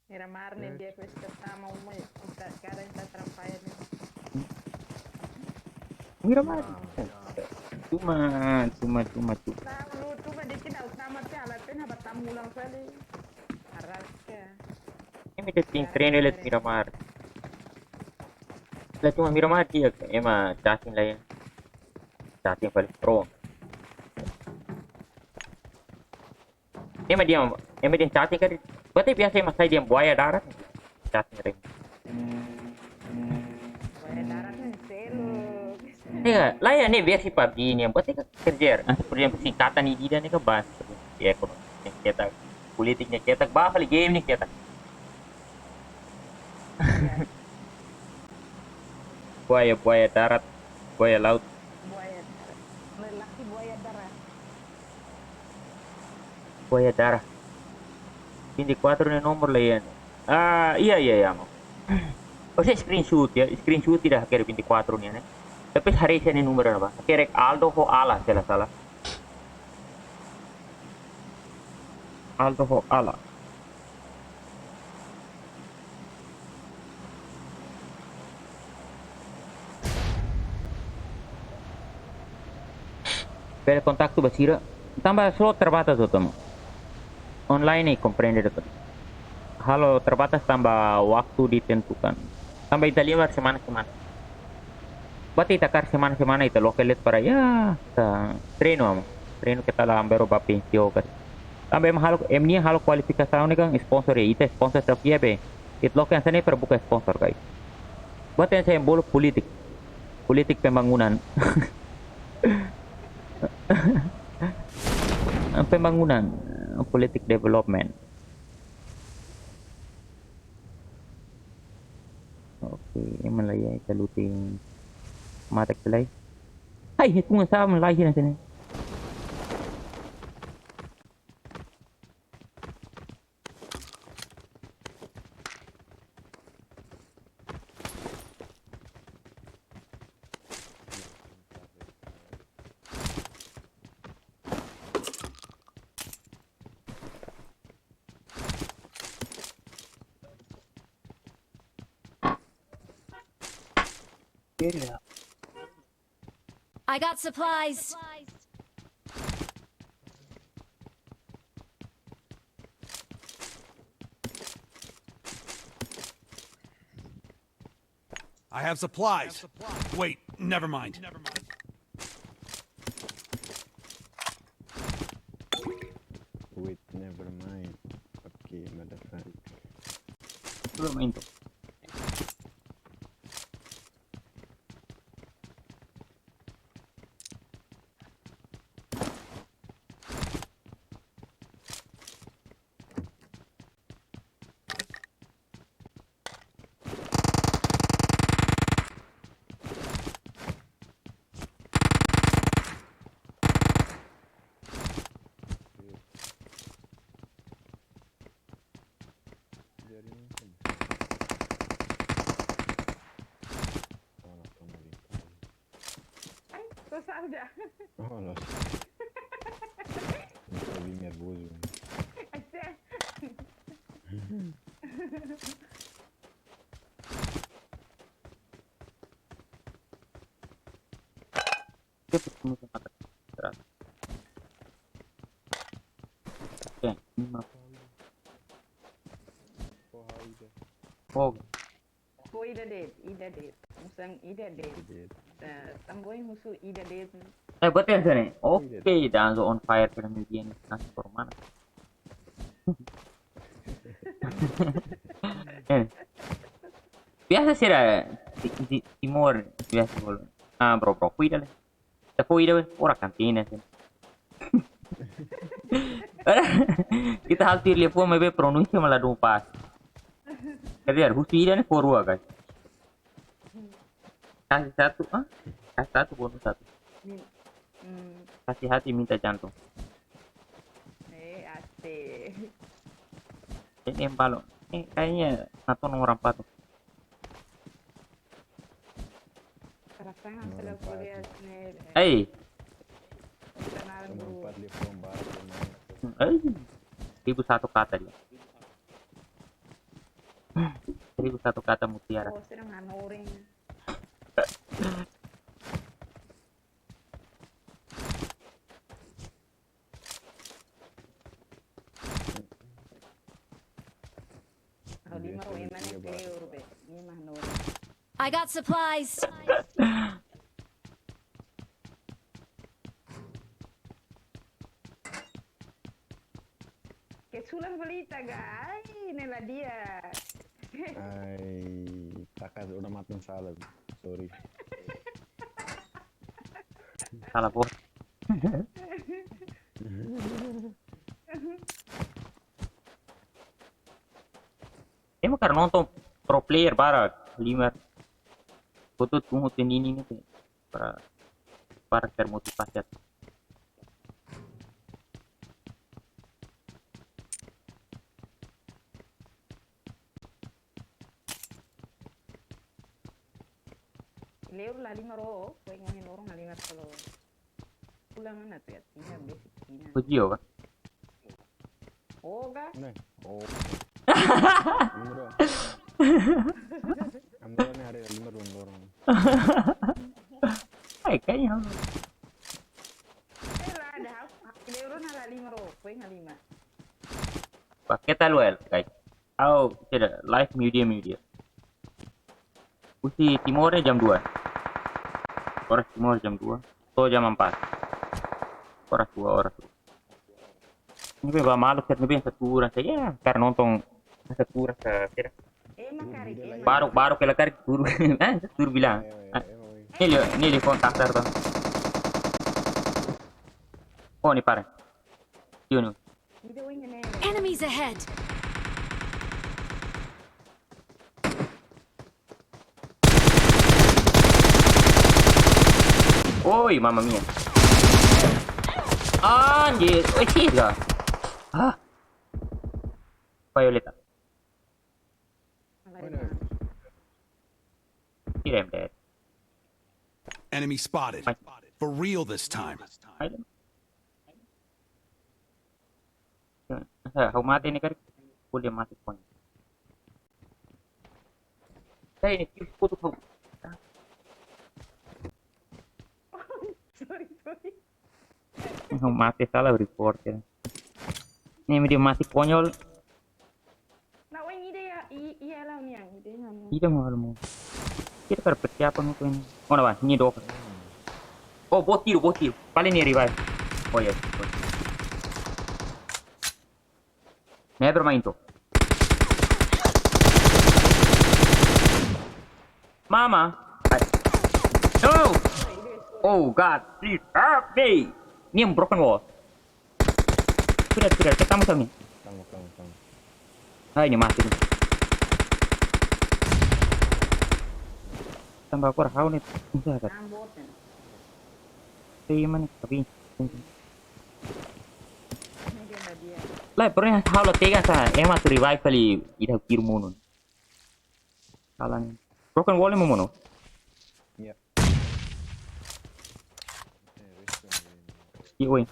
Miramar ne'e, eh, dia ku esta tama uma, ita kada ita atrapalla ne'e. Miramar. Wow. Tuma, tuma, tuma, tuma. Tahu, tuma dikit, au tama te ala ten haba tamu ulang fali. Arraska. Imi ita tin treinu ele Miramar. La tuma Miramar dia, ema chatting la ya. Chatting fali pro. Ema dehan, ema dehan chatting kan. Buat biasa ema sai dehan buaya darat. Chatting ring. Buaya darat ne'e selu. Iya, la ya ne'e versi PUBG ne'e. Buat ka kerja. Ah, seperti yang singkatan ne'e ida ne'e ka bahas. Ya, ekonomi ne'e ketak, politik ne'e ketak, ba fali game ne'e ketak. Buaya, buaya darat, buaya laut. Buaya darat. Lelaki buaya darat. Buaya darat. Vinte e quatro ne'e nomor la ya. Ah, iya, iya, iya, mo. Ose screenshot ya, screenshot ida hakerek vinte e quatro ne'e, ne'e. Tapi haree ne'e númeru ne'ebá. Hakerek Aldo ho Ala, se la sala. Aldo ho Ala. Bele kontaktu ba sira. Tanba slot terbatas, otomo. Online ne'e komprende de'it. Halo terbatas tanba waktu ditentukan. Tanba ita lima semana-semana. Buat ita karik semana-semana ita loke let para ya, ita treinu, amo. Treinu keta la ambero ba pensio kan. Tanba ema halo, ema nia halo kualifikasaun ne'e kan sponsor ya, ita sponsor sira fiar be. Ita loke hanesan ne'e para buka sponsor, guys. Buat hanesan bolu politik. Politik pembangunan. Pembangunan, politik development. Oke, ema la iha, ita luti matak selai. Hai, hitung sama lai hina sini. I got supplies. I have supplies. Wait, never mind. Wait, never mind. Okay, motherfucker. Belum itu. Ai, tô saudade. Oh, lost. Estou bem nervoso. Até. Oke, ini mah. Oh, ida de'it, ida de'it. Musang ida de'it. Ida de'it. Eh, tamboi musu ida de'it. Eh, buat ya sini. Oke, dan zo on fire kena median. Nasi por mana? Eh. Biasa sira di, di Timor biasa bolu. Ah, bro, bro, kuida le. Ita foin ida be, ora kantina sih. Ita hal tuir liafuan maibé pronúnsia mak ladún pas. Kerja husu ida ne'e fó rua, guys. Kasih satu, ah? Kasih satu, bonus satu. Min-, hmm. Kasih hati, minta jantung. Eh, asik. Ini yang paling, ini kayaknya nonton orang patung. Rasanya hasil kuliah ne'e. Hei. Kenal guru. Cuma empat liafuan baru, teman. Hei. Seribu satu kata dia. Seribu satu kata mutiara. Oh, sedang hanorin. Kalau di maru ema ne'e kleur be, ema no. I got supplies. Ke sulan balita ga, ai, ne'e la di'ak. Ai, takas udah matan salah. Sorry. Salah bot. Ema hakarak nonton pro player barak, lima. Foto tunggu tenini ni para, para termotivasi. Kleur la halimar, foin ohin loron halimar kalau. Ulang ana tu ya, tina besi tina. Kau jio kah? Oh, kah? Ne'e. Oh. Halimar. Halimar ne'e hari halimar loron-loron. Ai, kayaknya. Eh, la ada, ha'u, ha'u, kleur la halimar, foin halimar. Pakai taluel, guys. Ha'u tidak live media media. Husi Timor ne'e jam dua. Oras Timor jam dua. To'o jam empat. Oras dua, oras dua. Ne'ebé ba malu ser ne'ebé satu orang saja. Ya, hakarak nonton satu orang saja. Ema karik, ema. Baru, baru kela karik tur. Ah, tur bilang. Ema, ema, ema. Ne'e, ne'e kontak tar to. Oh, ne'e para. Yunu. Enemies ahead! Oi, mamma mia. Anjir, oi, sih, dah. Ah. Violeta. Mana? Kirim deh. Enemy spotted. Mai. For real this time. Mai. Asa, ha'u mate ne'e karik. Boleh mate pun. Saya ini kill kutu kau. Sorry, sorry. Ha'u mate sala report ya. Ne'e imi dehan mate konyol. Na, oi, ida ya, i, iya lah, nia, ida ya, nia. Ida mau, mau. Kita para persiapan untuk ini. Mana, Bang? Ini dok. Oh, bot tiru, bot tiru. Paling ne'e revive. Oh, iya. Ne'e bermain tuh. Mama. Hai. No. Oh, God, please help me. Ini yang broken wall. Sudah, sudah, ketemu sama ini. Tanggung, tanggung, tanggung. Ah, ini mati nih. Tambah aku hau nih. Bisa, kan? Ambot, kan? Iya, mana? Tapi. Ini dia, dia. Lah, pernah hau la tega sa. Ema tu revive kali. Ida kiru munun. Salah nih. Broken wall mau mono? Iya. Eh, wis, wis. Iya, woi.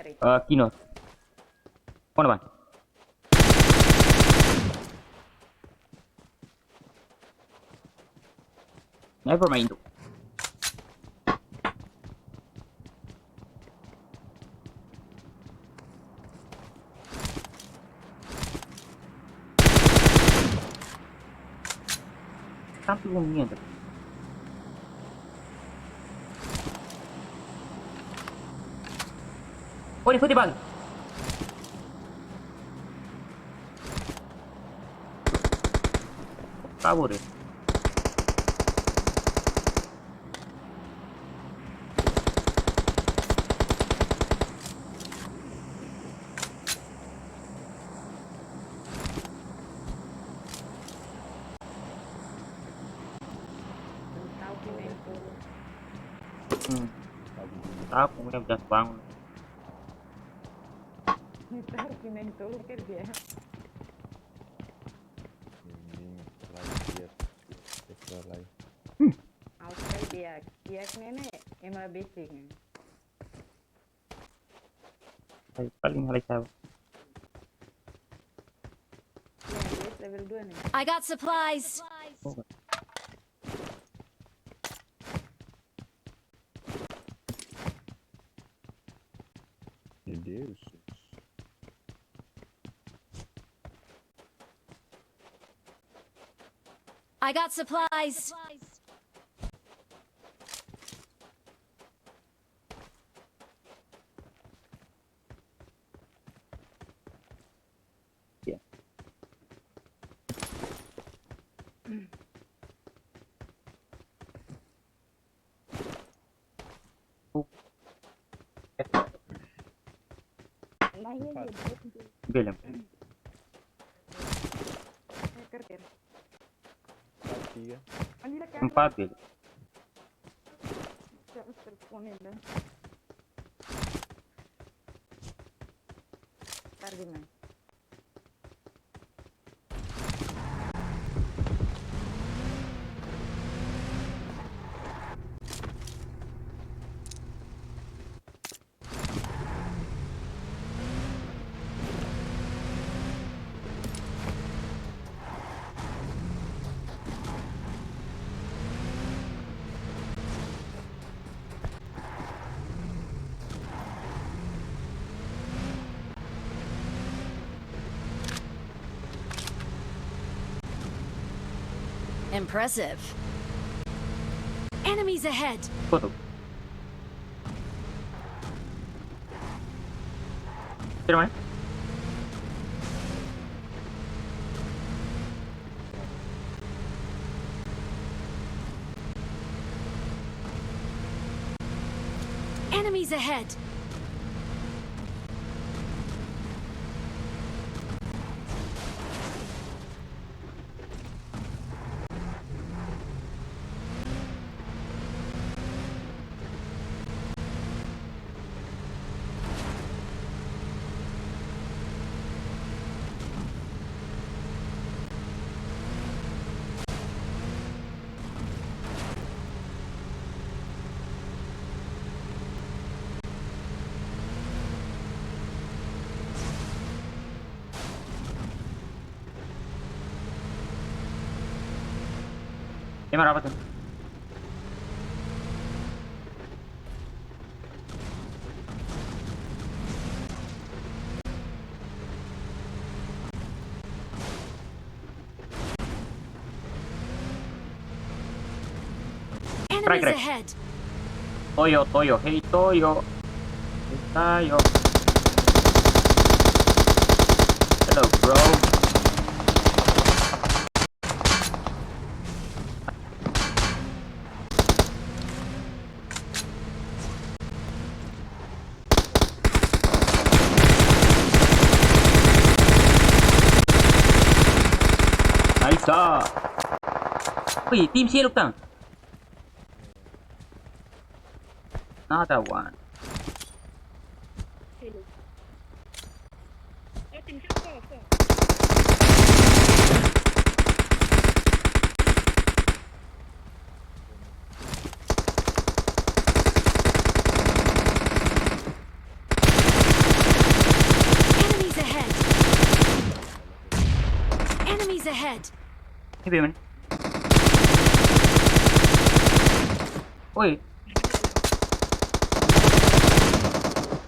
Eh, Kino. Mana, Bang? Never mind. Tantu bom nian. Oh, dia foti bal. Kabur ya. Hmm. Tahu, kemudian udah bangun. Tahu, pindah itu, kan dia. Ini lagi dia. Extra life. Auto dia, dia ne'e ema basic. Ai, paling halai sawa. Ya, dia level dua ne'e. I got supplies. Oh. Meu Deus. I got supplies. Ya. Belum. Empat, ya. Tarde, man. Impressive. Enemies ahead. Foto. Tira mai. ahead. Ema rapat tu. Enemies ahead. Toyo, Toyo, hey Toyo. Hey Toyo. Hello, bro. Nice. Wih, tim seluk tan. Another one. Enemies ahead. Enemies ahead. Ini bagaimana? Oi.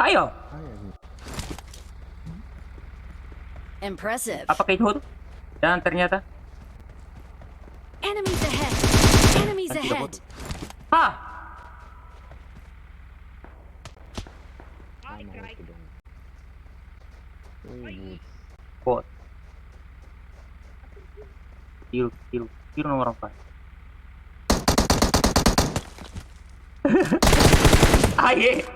Ayo. Impressive. Apakah itu tuh? Dan ternyata Enemies ahead. Enemies ahead. Hah? Bot. Kill, kill, kill nomor empat. Aye.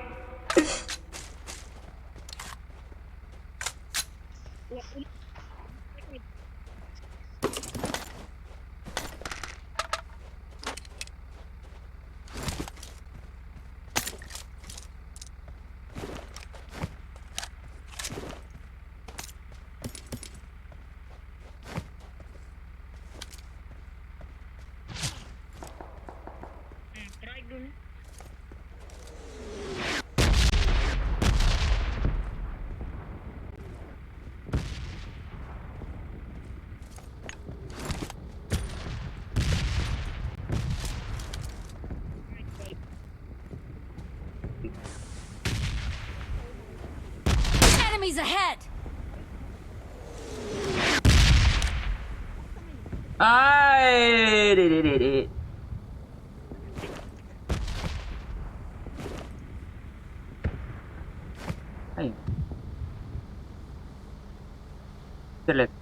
Enemies ahead! Ai, de, de, de, de. Ai. Delete.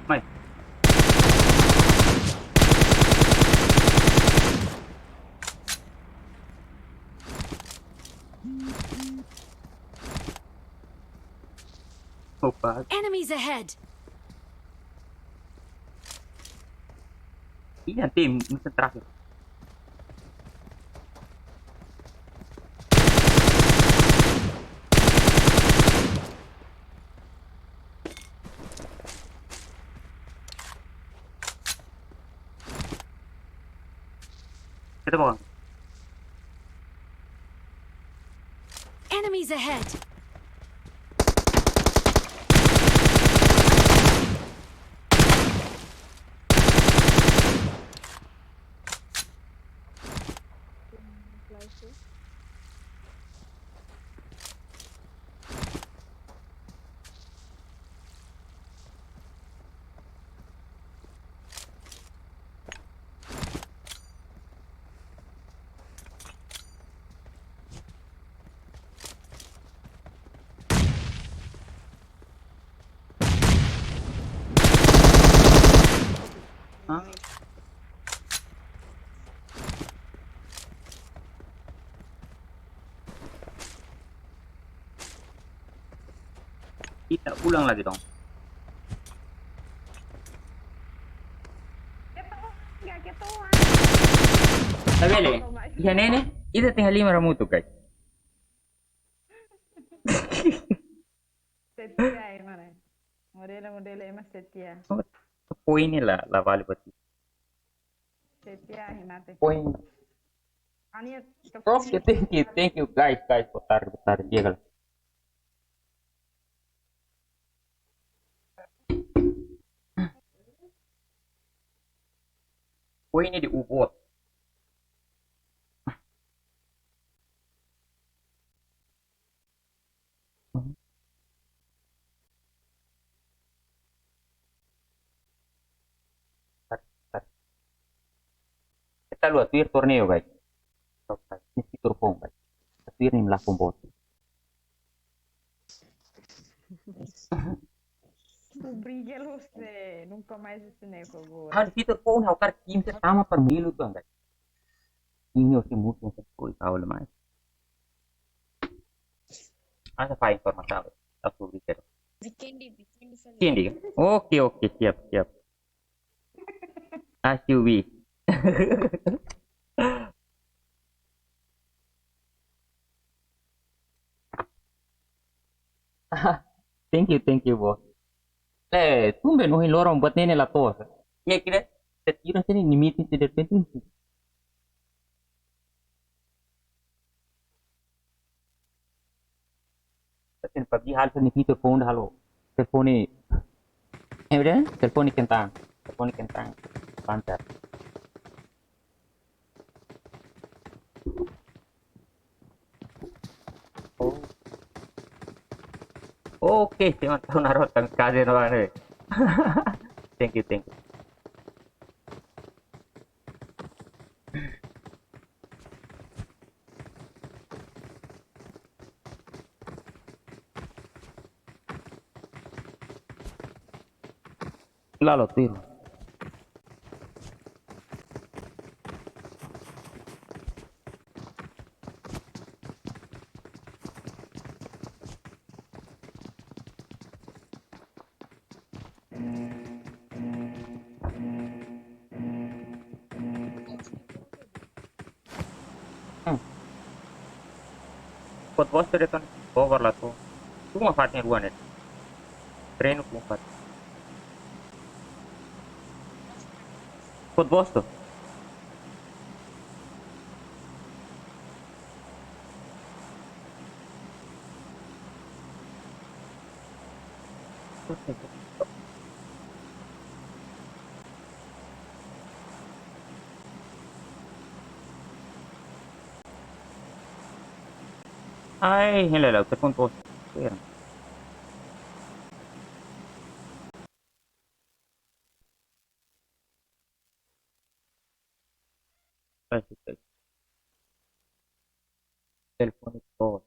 Mai. Opa. Enemies ahead. Iya, tim, musuh terakhir. Kita bawa. Enemies ahead. Ah. Ita ulang lagi dong. Ketawa, nggak ketawa. Labele, iha ne'e ne'e, ita tenke halimar hamutuk, guys. Setia, eh, mana? Model-model ema setia. Oh, poin ne'e la, la vale buat. Setia, eh, mate. Poin. Ani, oke, thank you, thank you, guys, guys, boa tarde, boa tarde, di'ak ka lae. Poin ne'e di ubot. Ita halo tuir torneiu, guys. Ne'e fitur foun, guys. Tuir ne'e la foun boot. Obrigado, você nunca mais esse nego agora. Ha'u fitur foun, ha'u hakarak tim sira tama para Murilo tu, guys. Ini oke, mungkin sekali tahu lemai. Asa pa informasi apa? Aku beri kira. Vikendi, Vikendi fali. Vikendi. Oke, oke, siap, siap. As you wish. Thank you, thank you, bos. Eh, tumben ohin loron buat ne'e la to'o. Iya, kira. Setira sini limite tidak penting. Tapi PUBG halo sini fitur foun halo. Telefone. Eh, udah, telefone kentang. Telefone kentang. Pancar. Oh. Oke, terima kasih, Naro, tang kasih, Naro, eh. Thank you, thank you. Lalo tiro. Hmm. Kot bos tu depan cover la tu. Tu uma fatin rua ne'e. Treinu ku fatin. Kot bos tu. Ai, hela la, telefone bos. Espera. Telefone bos.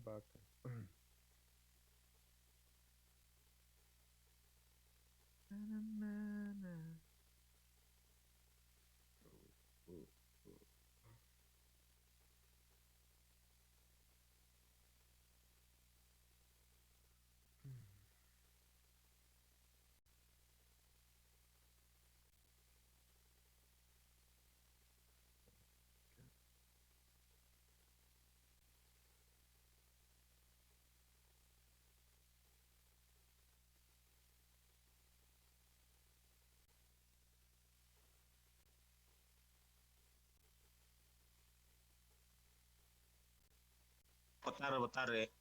Baka. Boa tarde, boa tarde.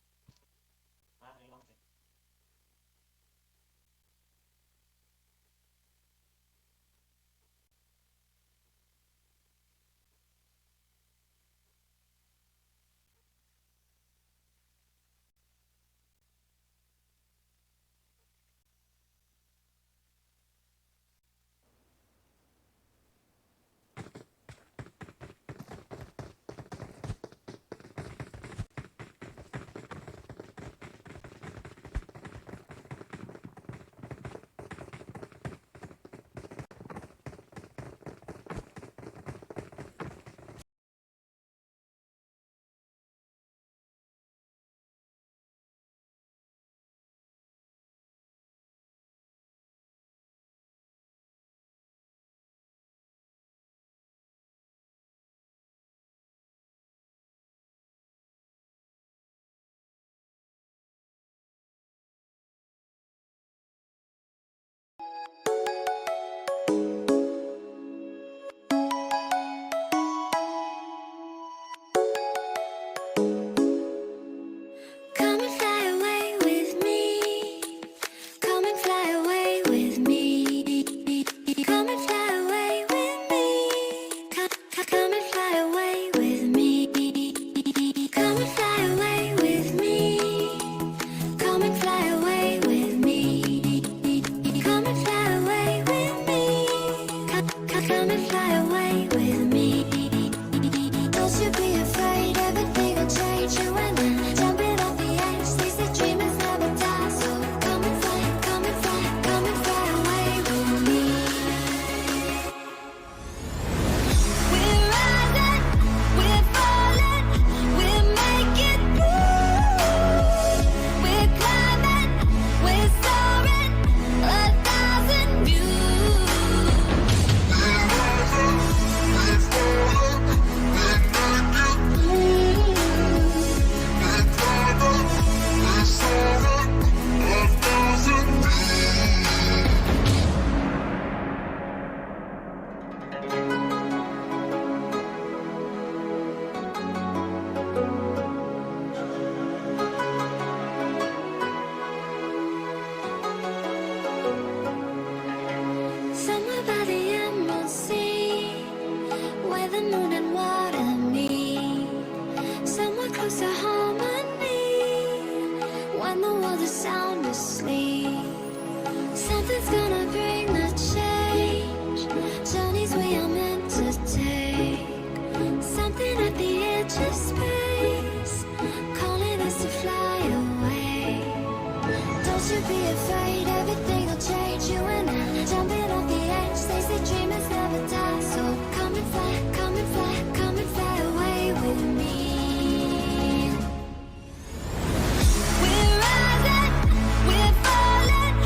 Come and fly away with me. Come and fly away with me. Come and fly away with me. Come, come, come and fly away with me. Come and fly away with me. Come and fly away with me. Come and fly away with me. Come, come, come and fly away with me. Don't you be afraid, everything will change. You and I, jumping off the edge. They say dreamers never die, so come and fly, come and fly, come and fly away with me. We're rising, we're falling, we're making moves. We're climbing, we're soaring, a thousand views. We're rising, we're falling, we're making moves. We're climbing, we're soaring, a thousand views. Somewhere by the emerald sea, where the moon and water meet. Somewhere close to harmony, when the world is sound asleep. Something's gonna bring the change. Journeys we are meant to take. Something at the edge of space, calling us to fly away. Don't you be afraid, everything will change. You and I, jumping off the edge. They say dreamers never die. So come and fly, come and fly, come and fly away with me. We're rising, we're falling,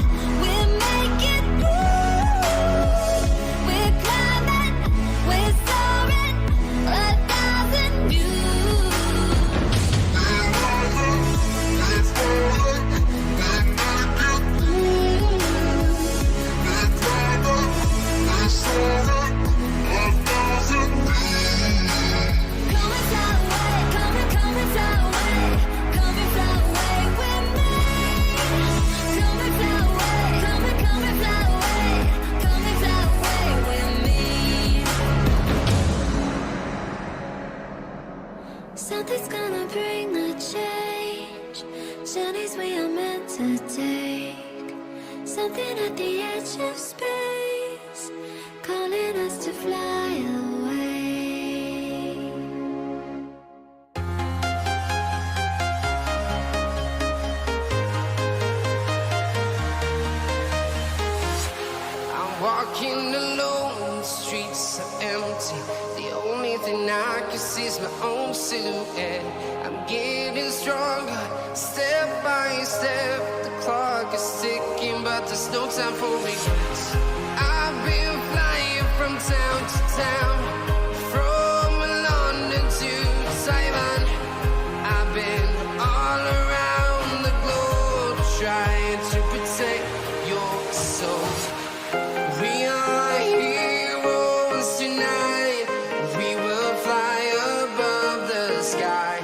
we're making moves. We're climbing, we're soaring, a thousand views. We're rising, we're falling, we're making moves. We're climbing, we're soaring, a thousand views. Come and fly away, come and, come and fly away. Come and fly away with me. Come and fly away, come and, come and fly away. Come and fly away with me. Something's gonna bring the change. Journeys we are meant to take. Something at the edge of space, calling us to fly away. is my own silhouette. I'm getting stronger, step by step. The clock is ticking, but there's no time for regrets. I've been flying from town to town, from London to Taiwan. I've been all around the globe trying to protect your soul. We are heroes tonight. We will fly above the sky.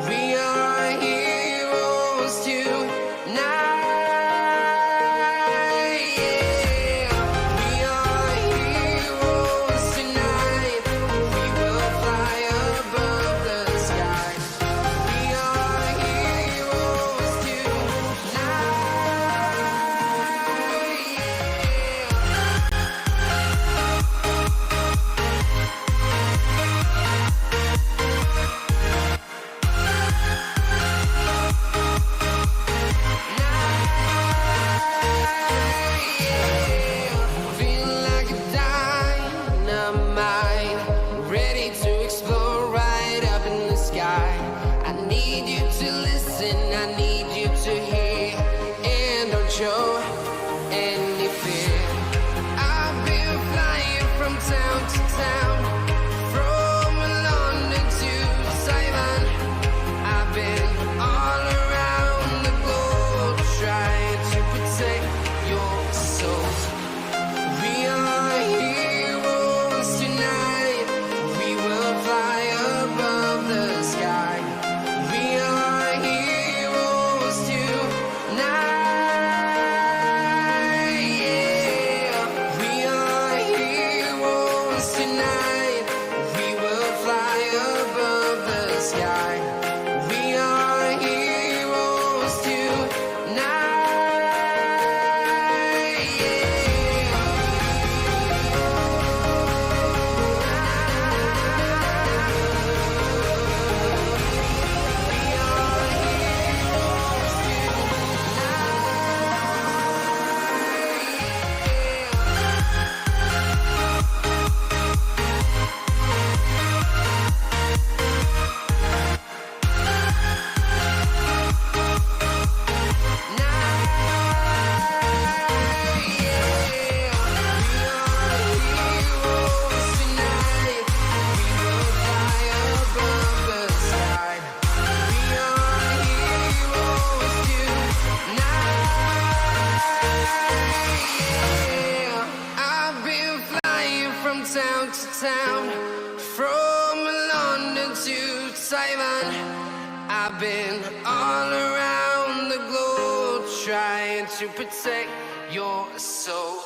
We are heroes tonight. Yeah. We are heroes tonight. We will fly above the sky. We are heroes tonight. Feel like a dynamite, ready to explode right up in the sky. I need you to listen, I need you to hear, and don't show any fear. I've been flying from town to town, from London to Taiwan. I've been all around the globe trying to protect your soul. We are heroes tonight. We will fly above the sky. We are heroes tonight. Yeah. We are heroes tonight. We will fly above the sky. We are heroes tonight. I've been flying from town to town, from London to Taiwan. I've been all around the globe trying to protect your soul.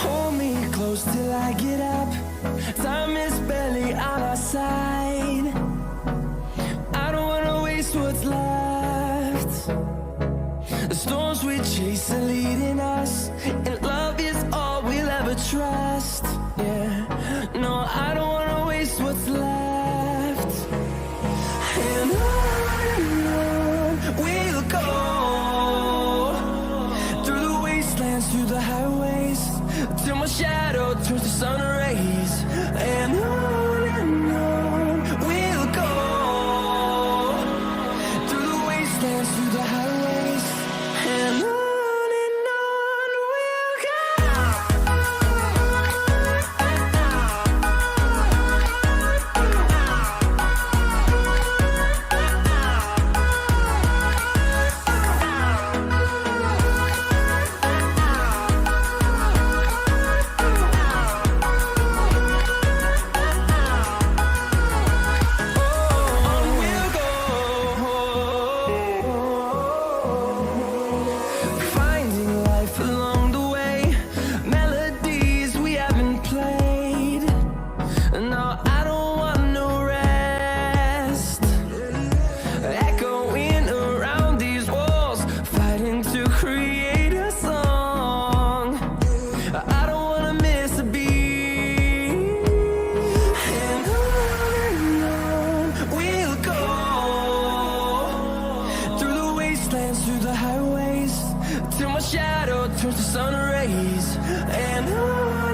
Hold me close till I get up. Time is barely on our side. I don't wanna waste what's left. The storms we chase are leading us, and love is all we'll ever trust. Yeah, no, I don't wanna waste what's left. And on and on we'll go, through the wastelands, through the highways, till my shadow turns to sun rays. And on and on we'll go, through the wastelands, through the highways. And on and on we'll go. Shadow turns to sun rays, and on